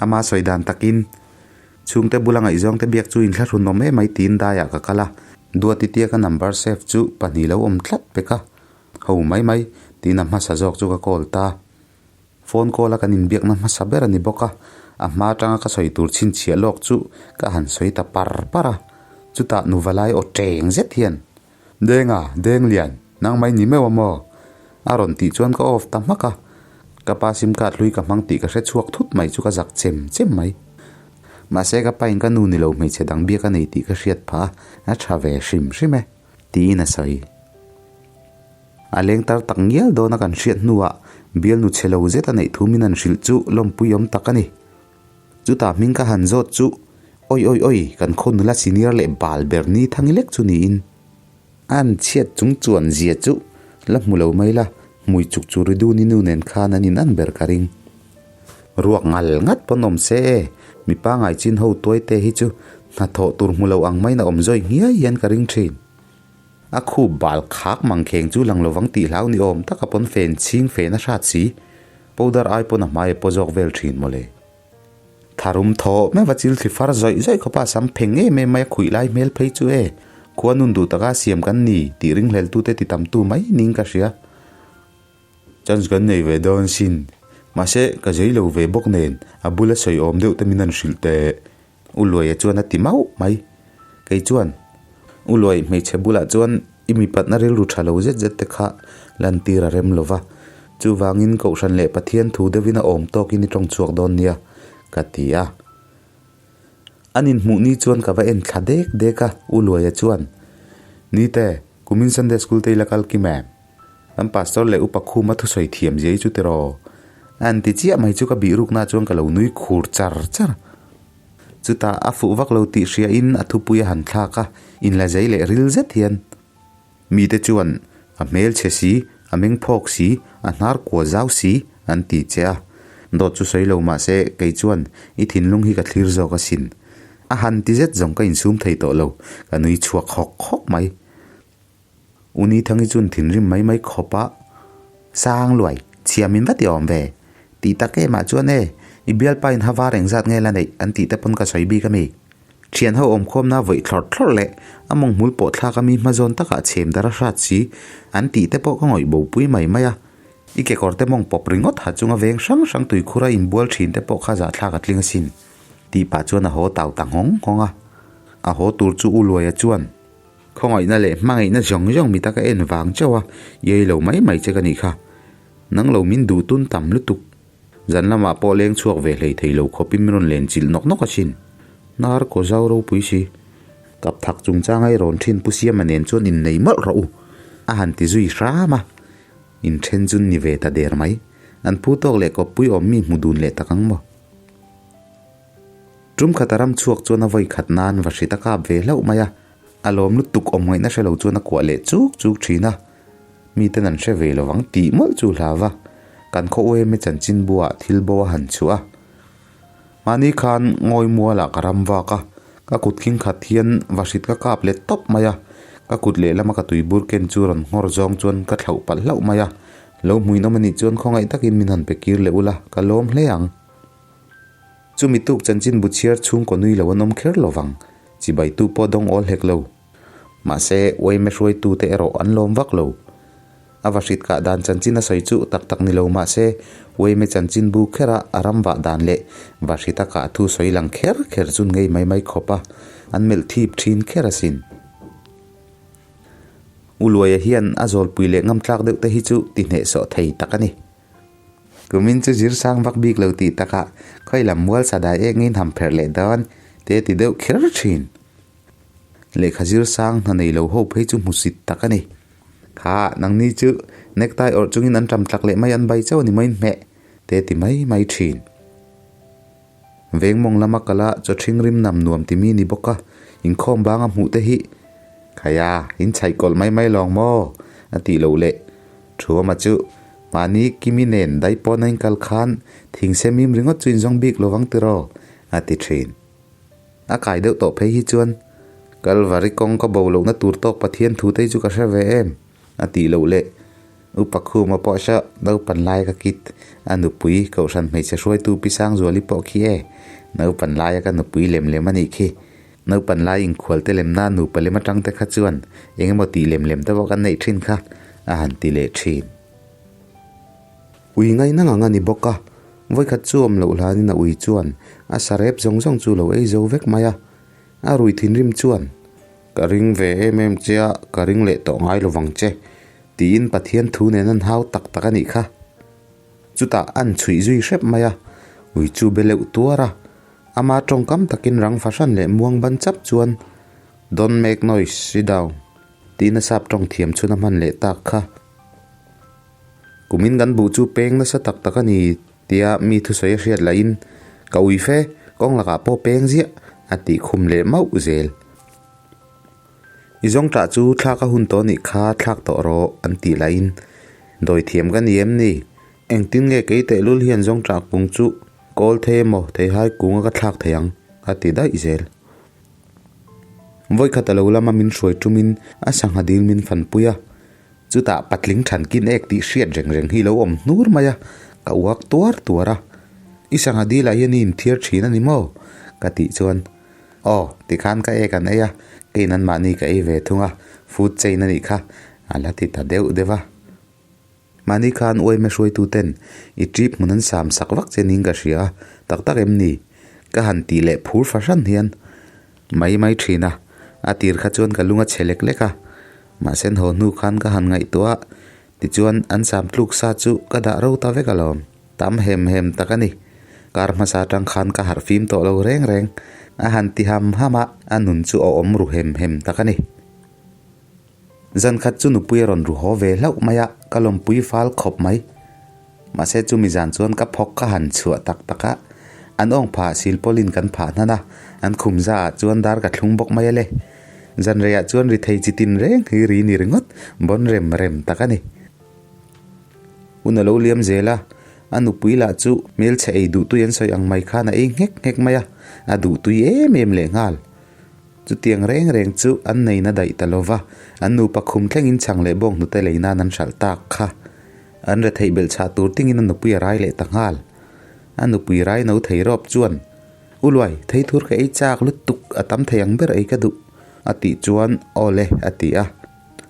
Ama sawi dan takin, chhungte bula ngaihzawngte biak chu inthlahrun awm em mai tiin daiah ka kal a, Duati tia ka number save chu pahnih lo awm tlat pek a, ho mai mai tiin a hmasa zawk chu ka call ta. Phone call a kan inbiakna hmasa ber a ni bawk a, a hma atanga ka sawi tur chhinchhiah lawk chu ka han sawi ta par par a, chutah nu valai aw teng zet hian, Denga, Denglian, nang mai ni meuh a maw? a rawn tih chuan ka off ta hmak a, ka pa sim card hlui ka hmang tih ka hre chhuak thut mai chu ka zak chem chem mai. Mahse ka pain ka nu ni lo hmeichhe dang biak a nei tih ka hriat phah a, a tha ve hrim hrim e, tiin a sawi. A leng tar tak ngial dawn a kan hriat hnuah bialnu chhe lo zet a neih thu min han hrilh chu lawmpui awm tak a ni. Chutah hming ka han zawt chu Oi oi oi kan khaw nula senior leh bal ber ni thangi lek chu niin a an chhiat chung chuan zia chu la hmu lo mai la, hmui chuk chu ri dun i nu nen khan an in an ber ka ring. Ruak ngal ngat pawn awm se e, mipa ngai chin ho tuai te hi chu hnathawh tur hmu lo ang maiin a awm zawi nghiai hian ka ring thin. A khup bal khak mang kheng chu lang lovang tih hlau ni awm taka pawn fen chhing fen a hrat si. Powder ai pawn a hmai a paw zawk vel thin mawle. Tharum thaw meuh a chil thli far zawih zawih khawpa sam pheng em em mai a khuih lai hmel phei chu e. Khua nun duh taka siam kan ni tih ringhlel tute ti tam tu mai ning ka hria. Chance kan nei ve dawn sin. Mahse ka zei lo ve bawk nen a bula sawi awm deuh te min han hrilh teh. U Luaia chuan a ti mauh mai. Kei chuan, U Luai, hmeichhe bulah chuan i mipatna rilru tha lo zet zet te kha lantir a rem lo va, chuvangin Kohhran leh Pathian thu deuhin a awm tawkin i tawng chhuak dawn nia, ka ti a. An inhmuh ni chuan ka va en thla dek dek a, U Luaia chuan, Nite, kumin Sunday School te i la kal kim em? Kan pastor leh upa khuma thusawi thiam zia hi chu tiraw? A han ti chiah mai chu ka bih rukna chuan ka lo nui khur char char. Chutah a fuh vak lo tih hriain a thupui a han thlak a, inla zei leh ril zet hian mite chuan a hmelchhe si, a meng phawk si, a hnar kua zau si an ti che a. Dawt chu sawi lo mahse kei chuan i thinlung hi ka thlir zawk asin. A han ti zet zawng ka insum thei tawh lo, ka nui chhuak hawk hawk mai. U Ni Thangi chuan thinrim mai mai khawp a, Sang luai, chhiam in va ti awm ve. Tih tak em ah chuan e, i bialpa in ha var engzat nge la neih an tih te pawn ka sawi bik a mi. Thian ho awmkhawmna vawih thlawrh thlawrh leh a mawng hmul pawh thlak a mi hmazawn takah chhem dar a hrat si an tih te pawh ka ngawih bopui mai mai a. I kekawr te mawng pawp ringawt ha chunga veng hrang hrang tuikhur a inbual thin te pawh kha zahthlak a tling asin. Tih pah chuan a haw tau ta nghawng nghawng a. A haw tur chu U Luaia chuan. Khawngaihna leh hmangaihna zawng zawng mita ka en vang chauh a, iai lo mai mai che ka nih kha. Nang lo min duh tun tam lutuk. Zan lamah pawh leng chhuak ve hlei thei lo khawpin min rawn len chilh nawk nawk asin. Hnar kaw zau ropui si. Kap thak chungchang ai rawn thin Pu Siama nen chuan innei mawlh rawh u, a han ti zui hram a. Inthen chu ni ve ta der mai. An phu tawk leh kawppui awm mi hmu dun leh tak ang maw? Tum khat a ram chhuak chuan a vawi khat nan va hrit a kap ve hlauh mai a, a lawm lutuk awm ngaihna hre lo chuan a kuah leh chuk chuk thin a, miten an hre ve lo vang tih mawlh chu hlau va, kan khaw uaime chanchin buah thil bo a han chhuah a. Mahni khan ngawi mualah ka ram vak a, ka kut khing khat hian va hrit ka kap let tawp mai a, ka kut lehlama ka tuibur ken chu rawn nghawr zawng chuan ka thlauh palh hlauh mai a, lo hmuinawm a nih chuan khawngaih takin min han pe kir leh ula, ka lawm hle ang. Chumi tuk chanchin bu chhiar chhungkaw nui lo an awm kher lo vang, chibaitu pawh dawng awl hek lo. Mahse, uaime hruaitute erawh an lawm vak lo. A va hrit kah dan chanchin a sawi chu tak tak ni lo mahse, uaime chanchin bu khera a ram vah dan leh va hrita kah thu sawi lang kher kher chun ngei mai mai khawp a, an melh thip thin kher asin. U Luaia hian a zawlpui leh ngamtlak deuh te hi chu ti hnehsawh thei tak a ni. Kumin chu zir sang vak bik lo tih takah khawi lam mual sadai ek ngin ham pherh leh dawn te ti deuh kher thin. Lehkha zir sang hna nei lo ho phei chu hmusit tak a ni. Kha nangni chu necktie awrh chungin an ṭam tlak leh mai an bai chauh a ni mai hmeh te ti mai mai thin. Veng mawng lama kala chaw ṭhing rim nam nuam ti mi ni bawk a, inkhawm banga hmuh te hi Khaia, in chhaih kawlh mai mai lawng maw? a tih loh leh. Thuama chu mahni Kimi nen daipawn a inkal khan thingsemim ringawt chu inzawng bik lovang tiraw? a ti thin. A kai deuh tawh phei hi chuan Kalvari kawng ka bo lohna tur tawk Pathian thu te hi chu ka hre ve em? a tih loh leh Upa Khuma pawh hria naupan laia ka kit a nupui Kohhran hmeichhe hruaitu Pi Sangzuali pawh khi e, naupan laia ka nupui lem lem a nih khi. Naupan lai inkhual te lemna nupa lem atang te kha chuan eng emaw tih lem lem te pawh kan neih thin kha a han ti leh thin. Ui ngaina ngang a ni bawk a, vawikhat chu awm loh hlanin a ui chuan a sarep zawng zawng chu lo ei zo vek mai a, a rui thinrim chuan, Ka ring ve em em che a, ka ring leh tawh ngai lovang che, tiin Pathian thu nen an hau tak tak a nih kha. Chutah an chhuih zui hrep mai a, ui chu be leuh tuar a, ama tawngkam takin rang fahran leh muang ban chap chuan, Don't make noise, sit down, tiin a sap tawng thiam chhun a hman leh tak kha. Kumin kan buh chu peng nasa tak tak a ni tia mi thusawi a hriat lahin ka ui fe, kawng lakah pawh peng ziah a tih khum leh mauh zel. I zawng tah chu thlak a hun tawh nih kha thlak tawh rawh an tih lahin dawi thiam ka ni em ni? Engtin nge kei tehlul hian zawng tah kung chu kawl thei emaw theihai kunga ka thlak thei ang a ti daih zel. Vawikhat a lo lama min hruai tumin a sangha dil min fanpui a. Chutah patling thankin ek tih hriat reng reng hi lo awm hnur mai a, ka uak tuar tuar a. I sangha dilah hian i inthiar thin a ni maw? Ka tih chuan, Aw, tikhan ka ek an ei a, keiin anmahni ka ei ve thung a, food chain a nih kha, a la ti ta deuh deuh a. Mahni khan uaime hruaituten i trip hmun an sam sak vak che niin ka hria a, tak tak em ni? Ka han tih leh phur fahran hian mai mai thin a, a tir kha chuan ka lung a chhe lek lek a, mahse an haw hnu khan ka han ngaihtuah a, tichuan an sam tluk sa chu ka dah ro ta vek alawm, tam hem hem tak a ni. Kar hmasa atang khan ka harh fim tawh lo reng reng, a han ti ham ham a, a nun chu a awm ru hem hem tak a ni. Zan khat chu nupui a rawn ru haw ve hlauh mai a, ka lawmpui fal khawp mai. Mahse chumi zan chuan ka phawk ka han chhuah tak tak a, an awng phah silpawlin kan phah hnan a, an khum za ah chuan dar ka thlung bawk mai a le. Zan reiah chuan ri thei chi tin reng hi ri ni ringawt, bawn rem rem tak a ni. Hun a lo liam zel a, a nupui lah chu hmelchhe ei duhtui an sawi ang mai khan a ei nghek nghek mai a, a duhtui em em lehnghal. Chutiang reng reng chu an nei na daih ta lo va, an nupa khum thlengin chhang leh bawng hnute lei nan an hralh tak kha. An retheih belh chhah tur tingin a nupui a rai leh ta nghal. A nupui rai no thei rawp chuan, U Luai, thei thur ka ei chak lutuk, a tam thei ang ber ei ka duh, a tih chuan, Aw le, a ti a.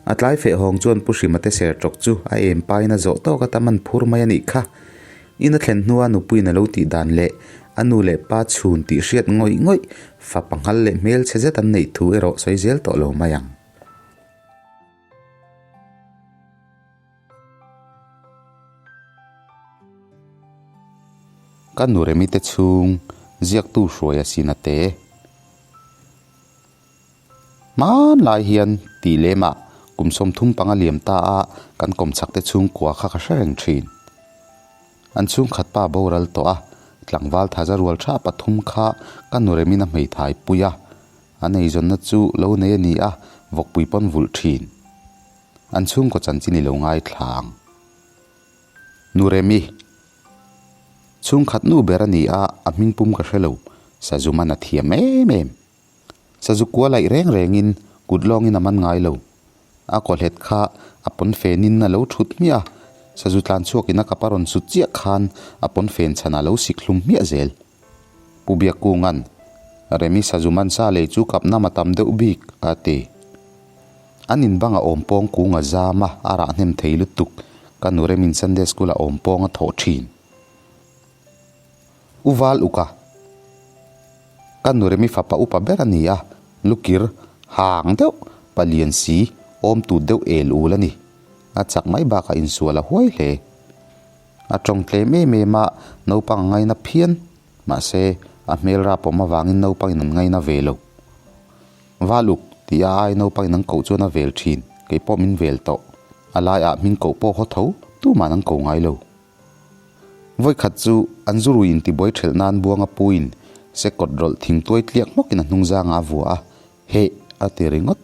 A tlai feh hawng chuan Pu Hrima te ser tawk chu a em pain a zawh tawk a tam an phur mai a nih kha. In a thlen hnua nupuiin a lo tih dan leh a nu leh pa chhun tih hriat ngawih ngawih fa panghal leh hmelchhe zet an neih thu erawh sawi zel tawh lo mai ang. Ka nu Remi te chhung ziaktu hruai a sin a te. Hmanlai hian tih lemah kum 35 liam ta a kan kawmchhak te chhungkua kha ka hre reng thin. An chhungkhat pa boral tawh a, tlangval thaza rual tha pathum kha ka nu remin a hmeithai pui a, an eizawnna chu lo nei a ni a, vawkpui pawn vulh thin. An chhungkaw chanchin i lo ngaithla ang. Nu Remi. Chhungkhat nu ber a ni a, a hmingpum ka hre lo, Sazuman a thiam em em. Sazu kua laih reng rengin kut lawngin a man ngai lo. A kawhlet kha a pawn fenin a lo thut hmiah a, sazu tlan chhuakin a kap a rawn sut chiah khan a pawn fen chhanah a lo sik hlum hmiah zel. Pu Biakkunga'n, Remi sazu man sa lei chu kap nam a tam deuh bik, a ti. An in banga awm pawng kung a zam a, a rah hnem thei lutuk. Ka nu Remin Sunday School-ah awm pawng a thawh thin. U Val Uka, Ka nu Remi fapa upa ber a ni a, lukir hang deuh, palian si, awm tut deuh el ul a ni. A chak mai bakah insual a huai hle. A tawng tlem em em a, naupang a ngaina phian, mahse a hmel rap awm avangin naupangin an ngaina ve lo. Val Uk tih a ai naupangin an koh chuan a vel thin, kei pawh min vel tawh. A laiah hming koh pawh haw tho, tuman an ko ngai lo. Vawikhat chu an zurui intibuai thelh nan Buanga puiin sekawt rawlh thing tuai tliak hmawkin a hnung zangah a vua a, Heh! a ti ringawt.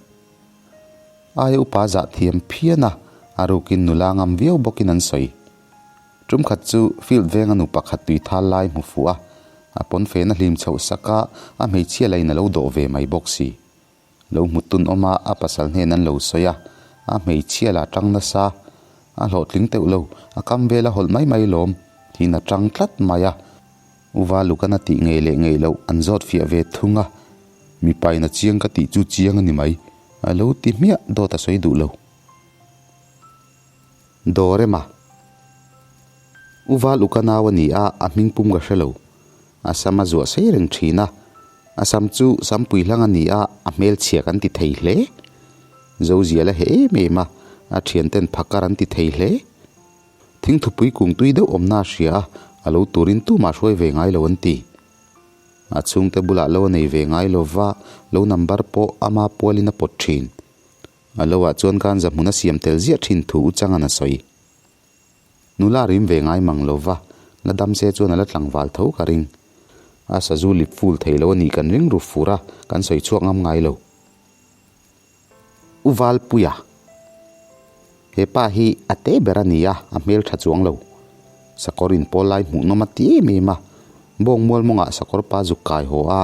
Aia upa zah thiam phian a, A rukin nula ngam viau bawkin an sawi. Tum khat chu field venga nu pakhat tui thal lai hmu fuh a, a pawnfen a hlim chhoh sak a, a hmeichhia lain a lo dawh ve mai bawk si. Lo hmu tun awm a, a pasal hnen an lo sawi a, a hmeichhia la tang nasa, a hlawhtling teuh lo, a kam vel a hawlh mai mai lawm, tiin a tang tlat mai a. Uva Lukan a tih ngei leh ngei loh an zawt fiah ve thung a, mipain a chiang ka tih chu chiang a ni mai, a lo ti hmiah dawt a sawi duh lo. Dawrema. Uva Luka nau a ni a, a hming pum ka hre lo. A sam a zuah sei reng thin a, a sam chu sampui hlang a ni a, a hmelchhia kan ti thei hle. Zozial a heh em em a, a thianten phakar an ti thei hle. Thingthupui kung tui deuh awmna a hria a, a lo turin tumah hruai ve ngai lo an ti. A chhungte bulah lo a nei ve ngai lo va, lo number pawh ama pualin a pawt thin. A loah chuan khan zahmun a siam tel ziah thin thu u chang an a sawi. Nula rim ve ngai mang lo va, la dam se chuan a la tlangval tho ka ring. A sazu lip ful thei lo a nih kan ring ru fur a, kan sawi chhuak ngam ngai lo. U Valpuia, He pa hi a te ber a ni a, a hmel tha chuang lo. Sakawr inpawl lai hmuhnawm a ti em em a. Bawng mual mawngah sakawr pa zuk kai haw a,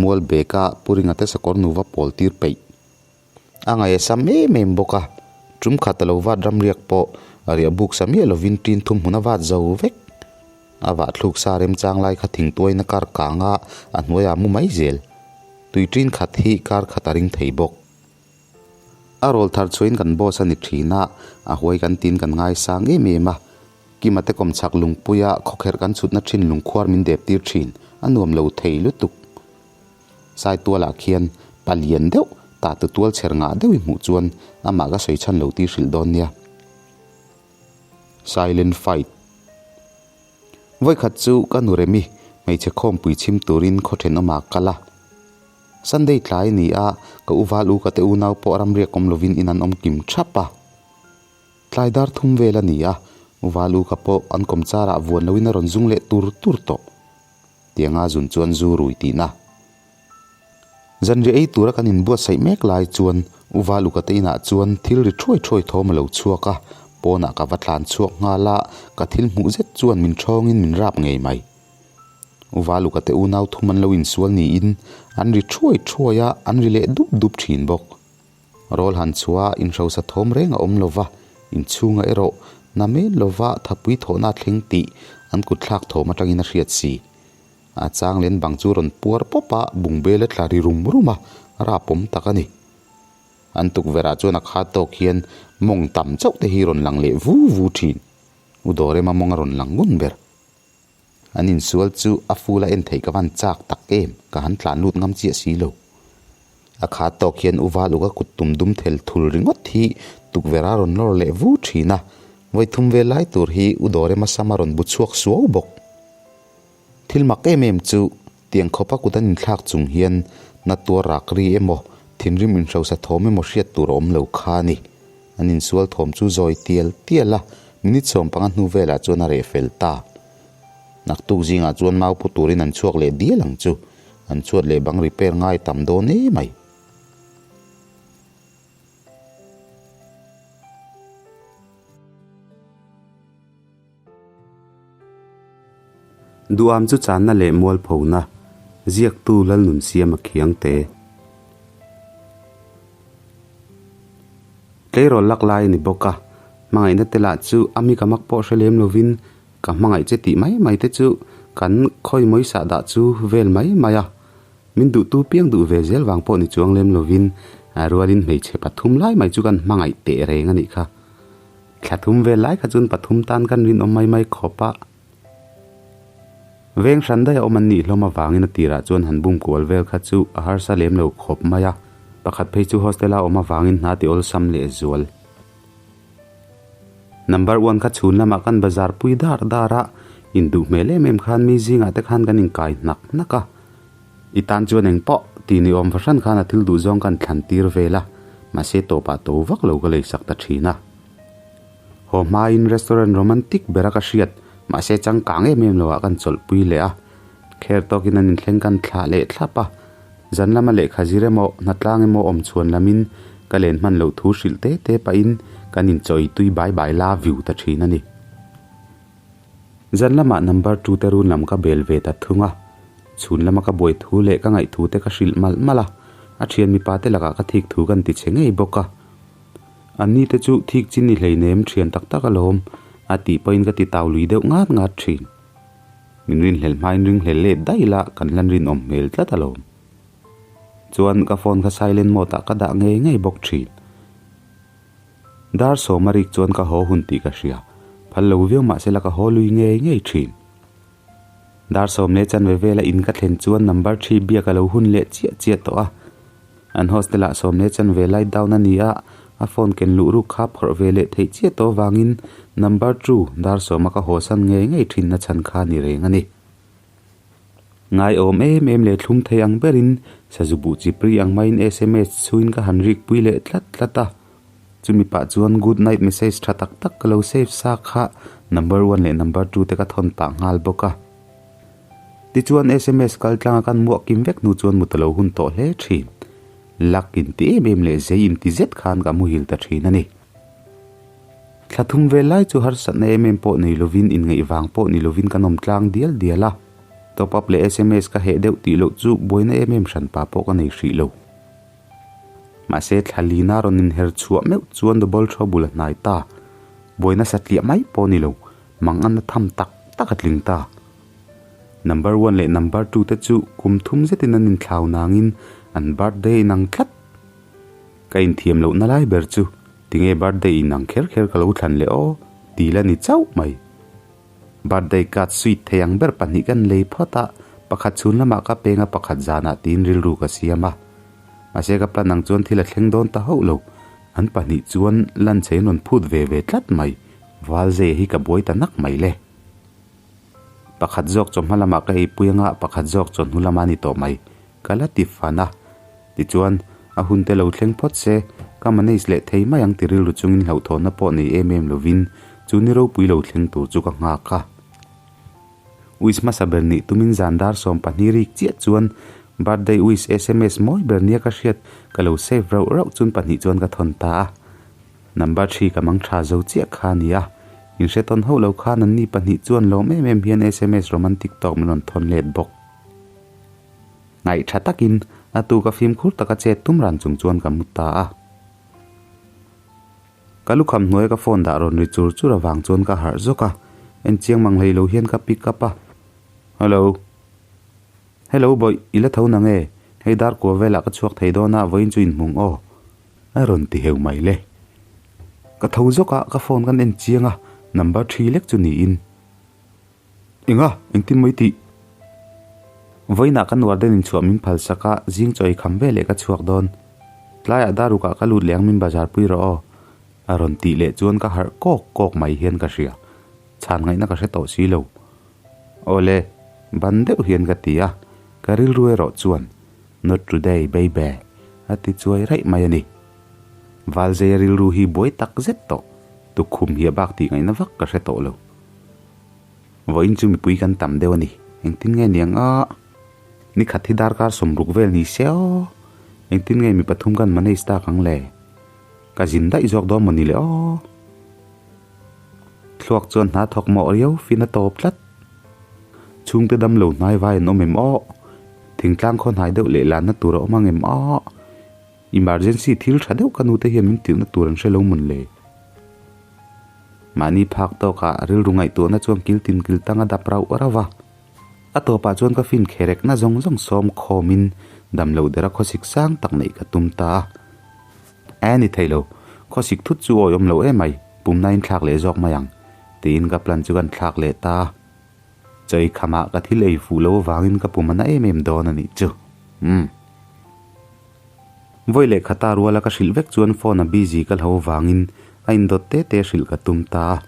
mual beka Pu Ringa te sakawr nuva pawl tir peih. A ngaih a sam em em bawk a, tum khat a lo vat ramriak pawh a riah buk sa miah lovin tin thum hmun a vat zo vek. A vah thluk sa remchang lai kha thingtuaina kar kang a, a hnuaiah a mu mai zel. Tui tin khat hi kar khat a ring thei bawk. A rawl thar chhuahin kan boss a ni thin a, a huai kan tin kan ngaisang em em a. Kima te kawmchhak lungpuia khawkherh kan chhutna thin lungkhuar min dep tir thin, a nuam lo thei lutuk. Saitualah khian palian deuh tah tu tual chher ngah deuh i hmuh chuan amah ka sawi chhan lo tih hrilh dawn nia. Silent fight. Vawikhat chu ka nu Remi hmeichhe khawmpui chhim turin khaw thenawmah kal a. Sunday tlai a ni a, ka u val u ka te unau pawh ramriak awm lovin in an awm kim thap a. Tlai dar thum vel a ni a, u val u ka pawh an kawmcharah vuan loin a rawn zung leh tur tur tawh. Tianga zun chuan zu rui tihna. Zanriah ei tura kan inbuatsaih mek lai chuan U Valuka te inah chuan thil ri thuai thuai thawm a lo chhuak a, pawnah ka va tlan chhuak nghal a, ka thil hmuh zet chuan min thawngin min rap ngei mai. U Valuka te unau thum an lo insual niin an ri thuai thuai a, an ri leh dup dup thin bawk. Rawl han chhuah a inhrosa thawm reng a awm lo va, inchhunga erawh na men lova thapui thawhna a thleng tih an kut thlak thawm atangin a hriat si. A chang len bang chu rawn puar pawp a, bungbel a tla ri rum rum a, rapawm tak a ni. An tukverh ah chuan a khat tawk hian mawng tam chauh te hi rawn lang leh vu vu thin. U Dawrema mawng a rawn lang ngun ber. An insual chu a ful a en theih ka van chak tak em, ka han tlan lut ngam chiah si lo. A khat tawk hian u val uk a kut tum dum thel thul ringawt hi tukverh a rawn lawr leh vu thin a, vawi thum vel lai tur hi u Dawrema sam a rawn bu chhuak suau bawk. Thil mak em em chu tiang khawpa kut an inthlak chung hian na tuar rak ri emaw, thinrim inhrosa thawm emaw hriat tur a awm lo kha a ni. An insual thawm chu zawi tial tial a, minute 15 hnu velah chuan a reh fel ta. Naktuk zingah chuan mau pu turin an chhuak leh dial ang chu, an chhuat leh bang repair ngai tam dawn e mai. Duham chu channa leh mualphona, ziaktu Lalnunsiama Khiangte. Tleirawl lak lai a ni bawk a, hmangaihna te lah chu a mi ka mak pawh hre lem lovin ka hmangaih che tih mai mai te chu kan khawi mawi sah dah chu vel mai mai a. Min duhtu piang duh ve zel vang pawh ni chuang lem lovin rualin hmeichhe pathum lai mai chu kan hmangaih teh reng a nih kha. Thla thum vel lai kha chuan pathum tan kan rinawm mai mai khawp a. Veng hran daih a awm an nih hlawm avangin a tirah chuan han bum kual vel kha chu a harsa lem lo khawp mai a, pakhat phei chu hostel a awm avangin hna ti awlsam leh zual. Number one kha chhun lamah kan bazar pui dar dar a, induh hmel em em khan mi zingah te khan kan inkai hnak hnak a. I tan chuan eng pawh tih ni awm fahran khan a thil duh zawng kan thlan tir vel a, mahse tawpah to vak lo ka lei sak ta thin a. Haw hmain restaurant romantic bera ka hriat, mahse changkang em em loah kan chawlhpui leh a. Kher tawkin an inthleng kan thlah leh thlap a, zan lama lehkha zir emaw, hnatlang emaw awm chhuan lamin Ka len hman loh thu hrilh te te pahin kan inchawi tui bai bai la viu ta thin a ni. Zan lamah number two te run lam ka bel ve ta thung a, chhun lama ka buai thu leh ka ngaih thu te ka hrilh malh malh a, a thian mipa te lakah ka thik thu kan ti che ngei bawk a. Anni te chu thik chin ni hleinem thian tak tak alawm a tih pawhin ka ti tau lui deuh ngat ngat thin. Min rinhlelh hmain ringhlel let daih ila kan hlan rinawm hmel tlat alawm. Chuan ka phone kha silent mode ah ka dah ngei ngei bawk thin. Dar sawma rik chuan ka haw hun tih ka hria, phal lo viau mah sela ka haw lui ngei ngei thin. Dar sawm leh chanve vela in ka thlen chuan number thi biak a lo hun leh chiah chiah tawh a. An hostel ah sawm leh chanve light down a ni a, a phone ken luh ruk kha phawrh ve leh theih chiah tawh vangin number two dar sawma ka haw san ngei ngei thin na chhan kha ni reng a ni. Ngaiawm em em leh thlum thei ang berin sazu buh chipri ang maiin sms chhuin ka han rik pui leh tlat tlat a. Chumi pah chuan good night message tha tak tak ka lo save sa kha number one leh number two te ka thawn pah nghal bawk a. Tichuan sms kal tlanga kan muah kim vek hnu chuan mut a lo hun tawh hle thin. Luck inti em em leh zei inti zet khan ka muhil ta thin a ni. Thla thum vel lai chu harsatna em em pawh nei lovin inngaih vang pawh ni lovin kan awm tlang dial dial a, top up leh sms ka heh deuh tih loh chu buaina em em hranpa pawh ka nei hrih lo. Mahse thla lina rawn inher chhuah meuh chuan double trouble a hnai ta, buaina satliah mai pawh ni lo, mangan a tham tak tak a tling ta. Number one leh number two te chu kum thum zetin an inthlau nangin an birthday inang tlat. Ka inthiam lohna lai ber chu tinge birthday in ang kher kher ka lo thlan leh aw ti la ni chauh mai. Birthday card sweet thei ang ber pahnih kan lei phawt a, pakhat chhun lamah ka peng a pakhat zanah tiin rilru ka siam a. Mahse ka plan ang chuan thil a thleng dawn ta hauh lo. An pahnih chuan lunch ei an rawn phut ve ve tlat mai. Valzei hi ka buai ta nak mai le. Pakhat zawk chawhma lamah ka eipui anga pakhat zawk chawhnu lamah a ni tawh mai. Ka la ti fan a. Tichuan, a hun te lo thleng phawt se, ka manage leh thei mai ang ti rilru chungin hlauhthawnna pawh nei em em lovin chu ni ropui lo thleng tur chu ka nghak a. Wish hmasa ber nih tumin zan dar 12 rik chiah chuan birthday wish sms mawi ber nia ka hriat ka lo save rauh rauh chun pahnih chuan ka thawn ta a. Number thi ka mang tha zo chiah kha a ni a, inhre tawn hauh lo khan anni pahnih chuan lawm em em hian sms romantic tawk min rawn thawn let bawk. Ngaih tha takin a tu ka fimkhur taka chet tum ran chung chuan ka mu ta a. Ka lukham hnuaia ka phone dah rawn ri chur chur avang chuan ka harh zawk a, en chiang mang hlei lo hian ka pick up a. Hello. Hello bawih, i la tho nang e? Hei dar kua velah ka chhuak thei dawn a, vawiin chu inhmung aw. A rawn ti heu mai le. Ka tho zawk a, ka phone kan en chiang a, number thi lek chu niin. Enga, engtin mai tih? Vawiinah ka nuar den inchhuah min phal sak a, zing chaw ei kham ve leh ka chhuak dawn. Tlaiah darukah ka lut leh ang min bazar pui rawh aw. A rawn tih leh chuan ka harh kawk kawk mai hian ka hria. Chhan ngaihna ka hre tawh si lo. Aw le, ban deuh hian ka ti a, ka rilru erawh chuan, Not today, baby, a ti chuai raih mai a ni. Valzeia rilru hi buai tak zet tawh, tukkhum hiah bak tih ngaihna vak ka hre tawh lo. Vawiin chu mipui kan tam deuh a ni. Engtin nge niang a? Ni khat hi darkar 60 vel ni se aw. Engtin nge mi pathum kan manage tak ang le? Ka zin daih zawk dawn maw ni le aw. Thluak chuan hna thawk mawh riau fin a tawp tlat. Chhungte dam lo hnai vai an awm em aw? Thingtlang khaw hnai deuh leh lanna tur a awm ang em aw? Emergency thil tha deuh ka nute hian min tirhna tur an hre lo mawn le? Mahni phak tawkah rilru ngaihtuahna chuan kil tin kil tang a dap rauh rauh a. A tawpah chuan ka fin kherekna zawng zawng sawm khawmin damloh dera khawsik sang tak neih ka tum ta a. A ni thei lo, khawsik thut chu awi awm lo em mai, pumna in thlak leh zawk mai ang, tiin ka plan chu kan thlak leh ta a. Chawi khamah ka thil ei fuh lo avangin ka pum a na em em dawn a nih chu. Umm. Vawi leh khata ruala ka hrilh vek chuan phone a busy ka hlo vangin a indawt te te hrilh ka tum ta a.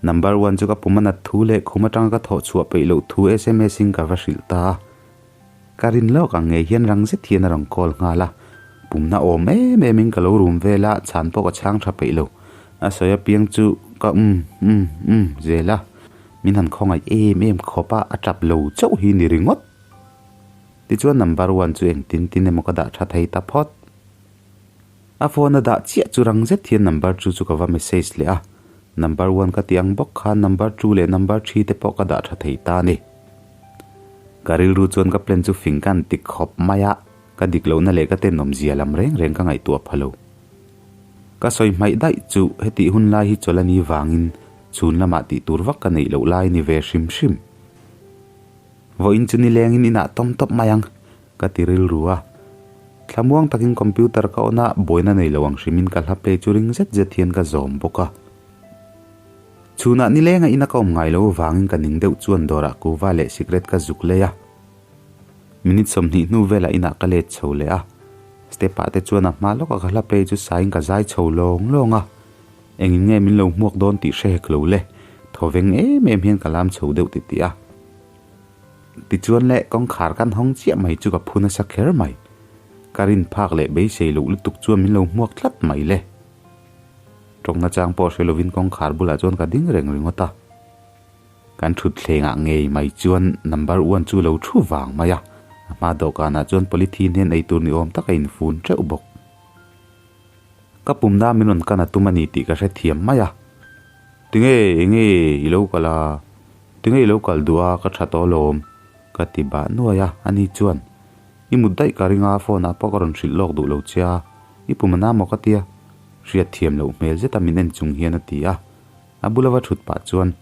Number one chu ka pum a nat thu leh khum atanga ka thawh chhuah peih loh thu sms in ka va hrilh ta a. Ka rin lawk ang ngei hian rang zet hian a rawn call nghal a. Pumna awm em em in ka lo rum vel a, chhan pawh ka chhang tha peih lo. A sawi apiang chu ka um um um zel a. Min han khawngaih em em khawp a, a tap lo chauh hi ni ringawt. Tichuan number one chu engtin tin emaw ka dah tha thei ta phawt. A phone a dah chiah chu rang zet hian number two chu ka va message leh a, number one ka tih ang bawk khan number two leh number three te pawh ka dah tha thei ta a ni. Ka rilru chuan ka plan chu fing ka han ti khawp mai a, ka dik lohna leh ka tenawmzia lam reng reng ka ngaihtuah pha lo. Ka sawi hmaih daih chu hetih hun lai hi chawlh a ni vangin chhun lamah tih tur vak ka neih loh lai a ni ve hrim hrim. Vawiin chu nilengin inah tawm tawp mai ang, ka ti rilru a. Thlamuang takin computer ka on a, buaina nei lo ang hrimin ka hla play chu ring zet zet hian ka zawm bawk a. Chhunah nilenga ina ka awm ngai lo vangin ka ning deuh chuan dawrah kuva leh sikret ka zuk lei a. Minute 20 hnu velah inah ka let chho leh a. Step ah te chuan a hma lawka ka hla play chu sain ka zai chho lawng lawng a. Engin nge min lo hmuak dawn tih hre hek lo le, thawveng em em hian ka lam chho deuh titih a. Tichuan le, kawngkhar kan hawng chiah mai chu ka phu nasa kher mai. Ka rin phak leh beisei loh lutuk chuan min lo hmuak tlat mai le. Tawngna chang pawh hre lovin kawngkhar bulah chuan ka ding reng ringawt a. Kan thutthlengah ngei mai chuan number one chu lo thu vang mai a, a hma dawhkanah chuan polythene hian eitur ni awm tak a infun teuh bawk. Ka pumna min rawn kan a tum a ni tih ka hrethiam mai a. Tinge, enge i lo kal a? Tinge i lo kal duh a, ka tha tawh alawm, ka ti bah nuai a, ani chuan, I mut daih ka ring a, phone ah pawh ka rawn hrilh lawk duh lo che a, i pum a na maw ka tia? Hriatthiam loh hmel zeta min en chung hian a ti a, a bula va thut pah chuan,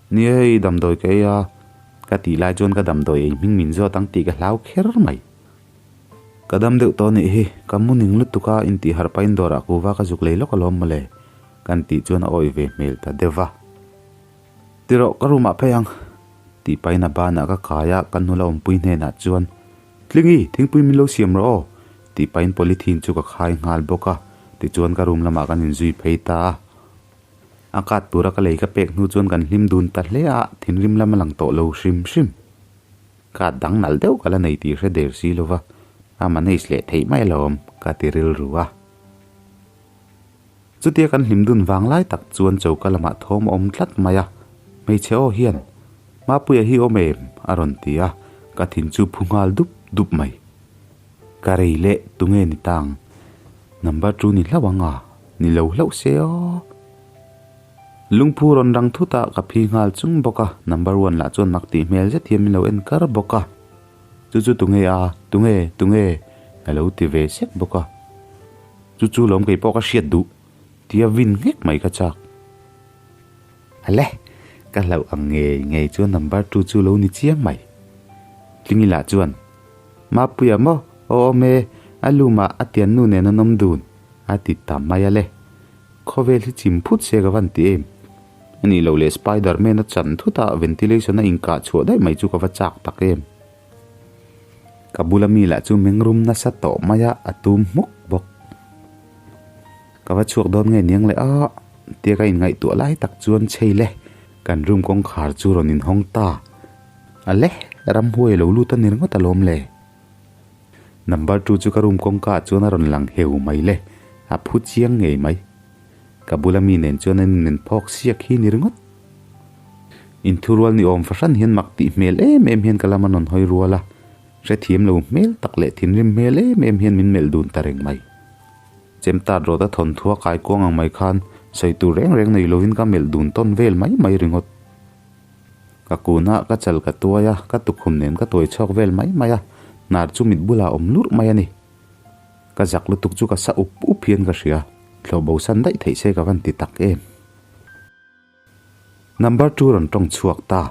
Ni hei, damdawi ka ei a, ka tih lai chuan ka damdawi ei hming min zawt ang tih ka hlau kher mai. Ka dam deuh tawh anih hi, ka mu ning lutuk a, intih harh pahin dawrah kuva ka zuk lei lawk alawm mawle, kan tih chuan a awih ve hmel ta deuh va. Ti rawh, ka room ah phei ang, tih pahin a banah ka kai a, ka nula awmpui hnenah chuan, Tlingi, thingpui min lo siam rawh aw, tih pahin polythene chu ka khai nghal bawk a, tichuan ka room lamah kan inzui phei ta a. A kat tura ka lei ka pek hnu chuan kan hlim dun ta hle a, thinrim lam a lang tawh lo hrim hrim. Ka dang nalh deuh ka la nei tih hre der si lova, a manage leh theih mai alawm, ka ti rilru a. Chutia kan hlim dun vang lai tak chuan choka lamah thawm a awm tlat mai a, hmeichhe aw hian, Mapuia hi awm em? a rawn ti a, ka thin chu phu nghal dup dup mai. Ka rei leh tunge ni tang? Number chu ni hlauh ang a, ni lo hlauh se aw. Lungphu rawn rang thut a, ka phi nghal chung bawk a, number one lah chuan mak tih hmel zet hian min lo en kar bawk a. Chu chu tunge a, tunge, tunge? a lo ti ve sek bawk a. Chu chu lawm kei pawh ka hriat duh, tia vin nghek mai ka chak. Ale, ka hlauh ang ngei ngei chuan number two chu lo ni chiang mai. Tlingi lah chuan, Mapuia maw, aw awm e, a lumah a tiannu nen an awm dun, a ti ta mai ale. Khawvel hi chim phut se ka van ti em? A nih loh leh Spiderman a chan thut a, ventilation a inkah chhuah daih mai chu ka va chak tak em? Ka bula mi lah chu mengrum nasa tawh mai a, a tum hmuk bawk. Ka va chhuak dawn nge niang le a, tia ka inngaihtuah lai tak chuan chhei le, kan room kawngkhar chu rawn inhawng ta. A le, ramhuai a lo lut a ni ringawt alawm le. Number two chu ka room kawngka ah chuan a rawn lang heu mai le, a phu chiang ngei mai. Ka bula mi nen chuan an inen phawk siak hi ni ringawt. Inthurual ni awm fahran hian mak tih hmel em em hian ka lam a rawn hawi rual a, hrethiam lo hmel tak leh thinrim hmel em em hian min melh dun ta reng mai. Chemtat rawt a thawnthua kai kuang ang mai khan sawi tur reng reng nei lovin ka melh dun tawn vel mai mai ringawt. Ka kun a, ka chal ka tuai a, ka tukhum nen ka tuai chhuak vel mai mai a, hnar chu mit bulah a awm lurh mai a ni. Ka zak lutuk chu ka sa up up hian ka hria, thlawh bo san daih theih se ka van ti tak em. Number two rawn tawng chhuak ta.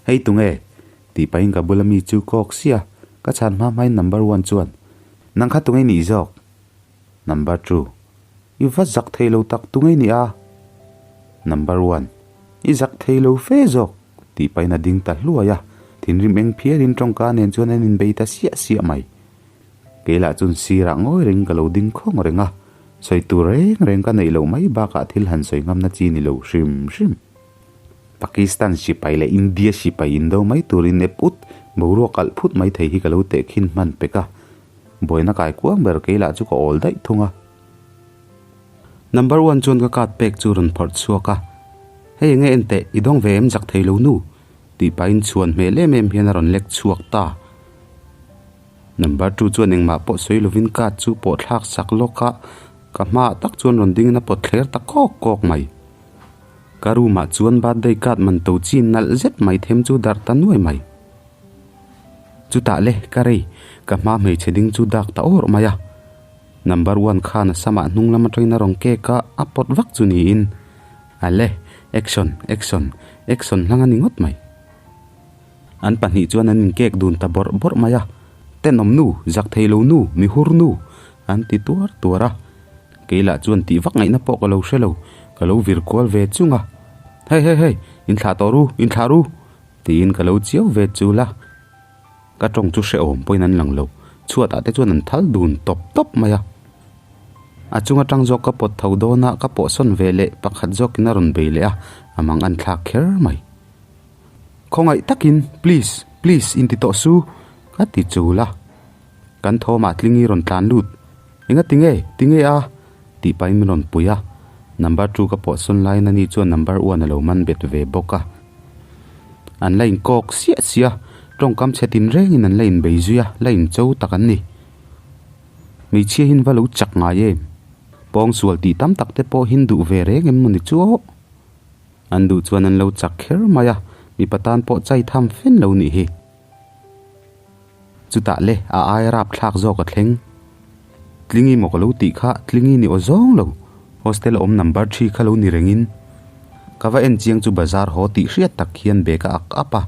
Hei tunge? tih pahin ka bula mi chu kawk sia, ka chhan hma hmain number one chuan, Nang kha tunge nih zawk? Number two, I va zak thei lo tak tunge ni a? Number one, I zak thei lo fe zawk, tih pahin a ding ta hluai a, thinrim eng phiarin tawngka nen chuan an inbei ta siah siah mai. Kei lah chuan sirah ngawi reng ka lo ding khawng reng a, sawi tur reng reng ka neih loh mai bakah thil han sawi ngamna chi ni lo hrim hrim. Pakistan sipai leh India sipai indo mai turin ep ut, boruak alh phut mai thei hi ka lo tehkhin hman pek a, Buaina kai kuang ber kei lah chu ka awl daih thung a. Number one chuan ka card pek chu rawn phawrh chhuak a, Hei enge en teh, i dawng ve em zak thei lo nu? tih pahin chhuan hmel em em hian a rawn lek chhuak ta. Number two chuan engmah pawh sawi lovin card chu pawh thlak sak lawk a, Ka hmaah tak chuan rawn dingin a pawt thler ta kawk kawk mai. Ka room ah chuan birthday card man to chi nalh zet mai them chu darh ta nuai mai. Chutah le ka rei, ka hma hmeichhe ding chu dak ta awrh mai a. Number one khan a samah hnung lam atangin a rawn kek a, a pawt vak chu niin. A le, action, action, action hlang a ni ngawt mai. An pahnih chuan an inkek dun ta bawrh bawrh mai a, Tenawm nu, zak thei lo nu, mi hur nu, an ti tuar tuar a. Kei lah chuan tih vak ngaihna pawh ka lo hre lo, ka lo vir kual ve chung a. Hei hei hei, inthlah tawh ru, inthlah ru, tiin ka lo chiau ve chul a. Ka tawng chu hrehawm pawhin an lang lo, chhuatah te chuan an thal dun tawp tawp mai a. A chung atang zawk ka pawt tho dawn a, ka pawhsawn ve leh pakhat zawkin a rawn bei leh a, a mang an thlak kher mai. Khawngaih takin please, please inti tawh su, ka ti chul a. Kan thawmah tlingi rawn tlan lut. Enga tinge, tinge a? tih pahin min rawn pui a. Number two ka pawh sawn laiin ani chuan number one a lo man bet ve bawk a. An la inkawk siah siah a, tawngkam chhe tin rengin an la inbei zui a, la incho tak an ni. Hmeichhia hin va lo chak ngai em? Pawngsual tih tam tak te pawh hin duh ve reng em maw ni chu aw? An duh chuan an lo chak kher mai a, mipa tan pawh chai tham fen lo nih hi. Chutah le a ai rap thlak zawk a thleng. Tlingi maw ka lo tih kha Tlingi ni aw zawng lo, hostel a awm number thi kha lo ni rengin. Ka va en chiang chu bazar haw tih hriat tak hian bag a ak ap a,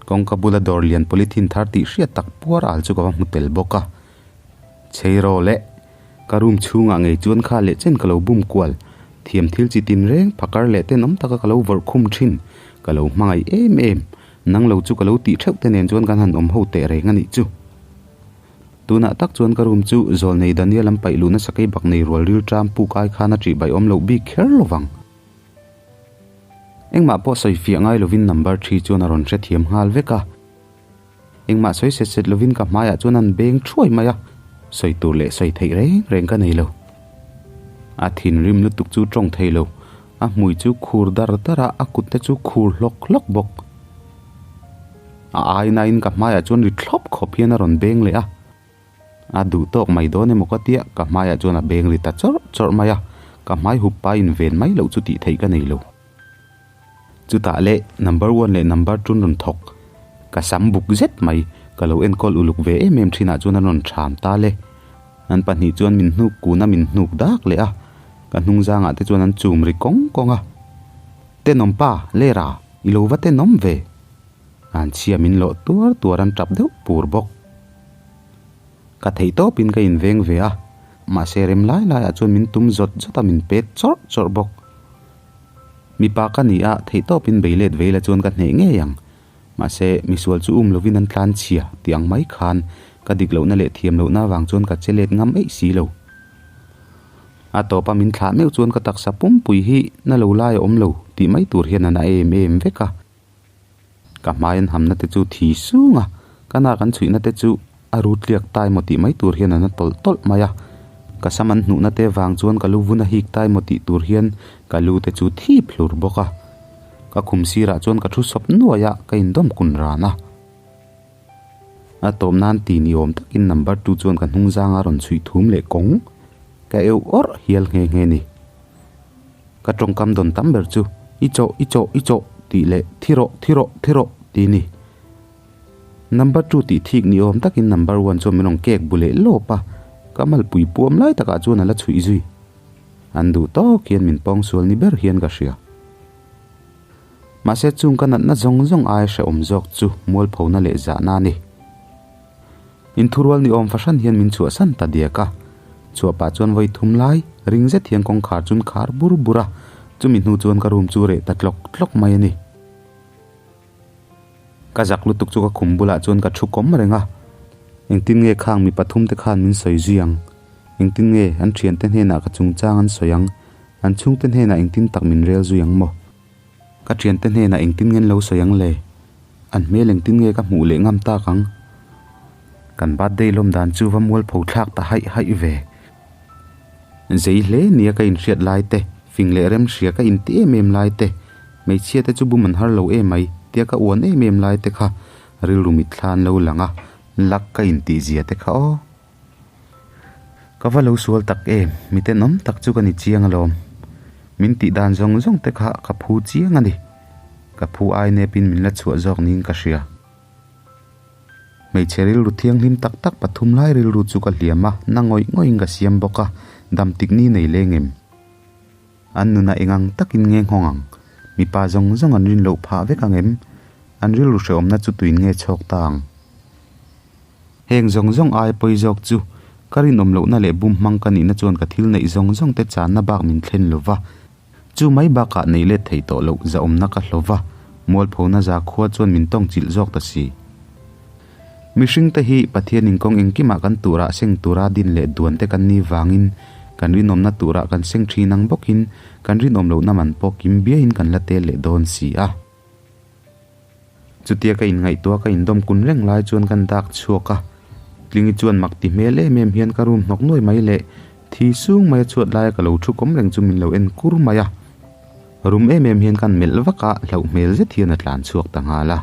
kawngka bula dawr lian polythene thar tih hriat tak puar al chu ka va hmu tel bawk a. Chheiraw le, ka room chhungah ngei chuan kha leh chen ka lo bum kual, thiam thil chi tin reng phakar leh tenawm taka ka lo vawrh khum thin, ka lo hmangaih em em, nang lo chu ka lo tih theuh te nen chuan kan han awm ho teh reng a nih chu. Tunah tak chuan ka room chu Zawlnei Daniel an paih luhna sakei bak nei rual ril ṭam puk ai khan a ṭih baih awm loh bik kher lovang. Engmah pawh sawi fiah ngai lovin number ṭhi chuan a rawn hrethiam nghal vek a. Engmah sawi set set lovin ka hmaiah chuan an beng thuai mai a, sawi tur leh sawi theih reng reng ka nei lo. A thinrim lutuk chu tawng thei lo, a hmui chu khur dar dar a, a kut te chu khur hlawk hlawk bawk. A ainain ka hmaiah chuan ri thlawp khawp hian a rawn beng leh a. A duh tawk mai dawn emaw ka tia, ka hmaiah chuan a beng ri ta chawrh chawrh mai a, ka hmai hup pa inven mai loh chu tih theih ka nei lo. Chutah leh number one leh number two an rawn thawk. Ka sam buk zet mai, ka lo enkawl uluk ve em em thinah chuan an rawn tham ta le. An pahnih chuan min hnuk kun a min hnuk dak leh a, ka hnung zangah te chuan an chum ri kawng kawng a. Tenawm pa, Lera, i lo va tenawm ve. An chhia min lawh tuar tuar an tap deuh pur bawk. Ka theih tawpin ka inveng ve a, mahse rem lai laiah chuan min tum zawt zawt a min pet chawrh chawrh bawk. Mipa ka ni a, theihtawpin bei let vei la chuan ka hneh ngei ang. Mahse, misual chu um lovin an tlan chhia tih ang mai khan ka dik lohna leh thiam lohna avang chuan ka che let ngam eih si lo. A tawpa min thlah meuh chuan ka taksa pumpui hi na lo lai a awm lo tih mai tur hian a na em em vek a. Ka hmai an hamna te chu thi sung a, ka nak an chhuihna te chu a ru tliak tai maw tih mai tur hian a na tawlh tawlh mai a. Ka sam an hnuhna te vang chuan ka lu vun a hik tai maw tih tur hian ka lu te chu thip hlur bawk a. Ka khum sirah chuan ka thu sawp nuai a, ka indawm kun ran a. A tawp nan ti ni awm takin number two chuan ka hnung zanga rawn chhuih thum leh kawng ka eu awrh hial nghe nghe ni. Ka tawngkam dawn tam ber chu, I chawh, i chawh, i chawh tih leh thi rawh, thi rawh, thi rawh tih ni. Number two tih thik ni awm takin number one chuan min rawn kek bu leh lawp a, ka malpui puam lai takah chuan a la chhuih zui. An duh tawk hian min pawng sual ni ber hian ka hria. Mahse chung ka natna zawng zawng ai hrehawm zawk chu mualphona leh zahna a ni. Inthurual ni awm fahran hian min chhuahsan ta diak a, chhuah pah chuan vawi thum lai ring zet hian kawngkhar chuan khar bur bur a, chumi hnu chuan ka room chu reh ta tlawk tlawk mai a ni. Ka zak lutuk chu ka khum bulah chuan ka thu kawm reng a, engtin nge khang mi pathum te khan min sawi zui ang, engtin nge an thiante hnenah ka chungchang an sawi ang, an chhungte hnenah engtin tak min rel zui ang maw? Ka thiante hnenah engtin nge an lo sawi ang le? An hmel engtin nge ka hmuh leh ngam tak ang? Kan birthday lawm dan chu va mualpho thlak ta haih haih ve. Zei hle nia ka inhriat lai te, fing leh rem hria ka inti em em lai te, hmeichhia te chu bum an har lo em mai tia ka uan em em lai te kha rilru mitthla an lo lang a, luck ka intih zia te kha aw. Ka va lo sual tak em, mi tenawm tak chu ka ni chiang alawm. Min tih dan zawng zawng te kha ka phu chiang a ni. Ka phu ai nepin min la chhuah zawk niin ka hria. Hmeichhe rilru thianghlim tak tak pathum lai rilru chu ka hliam a, na ngawih ngawihin ka siam bawk a, dam tik ni nei leng em? An nunah eng ang takin nge nghawng ang? Mipa zawng zawng an rin loh phah vek ang em? An rilru hrehawmna chu tuin nge chhawk ta ang? Heng zawng zawng ai pawi zawk chu ka rinawm lohna leh bum hmang ka nihna chuan ka thil neih zawng zawng te channa bak min thlen lo va, chu mai bakah nei let thei tawh loh zahawmna ka hlo va, mualphona zakhua chuan min tawng chilh zawk ta si. Mihring te hi Pathian in kawng engkimah kan turah seng tura din leh duan te kan ni vangin kan rinawmna turah kan seng thin ang bawkin kan rinawm lohna man pawh kim biain kan la tel leh dawn si a. Chutia ka inngaihtuah ka indawm kun reng lai chuan kan dak chhuak a, Tlingi chuan mak ti hmel em em hian ka room hnawk nuai mai leh thi sung mai a chhuat laia ka lo thu kawm reng chu min lo en kur mai a. Rum em em hian kan melh vak a, hlauh hmel zet hian a tlan chhuak ta nghal a.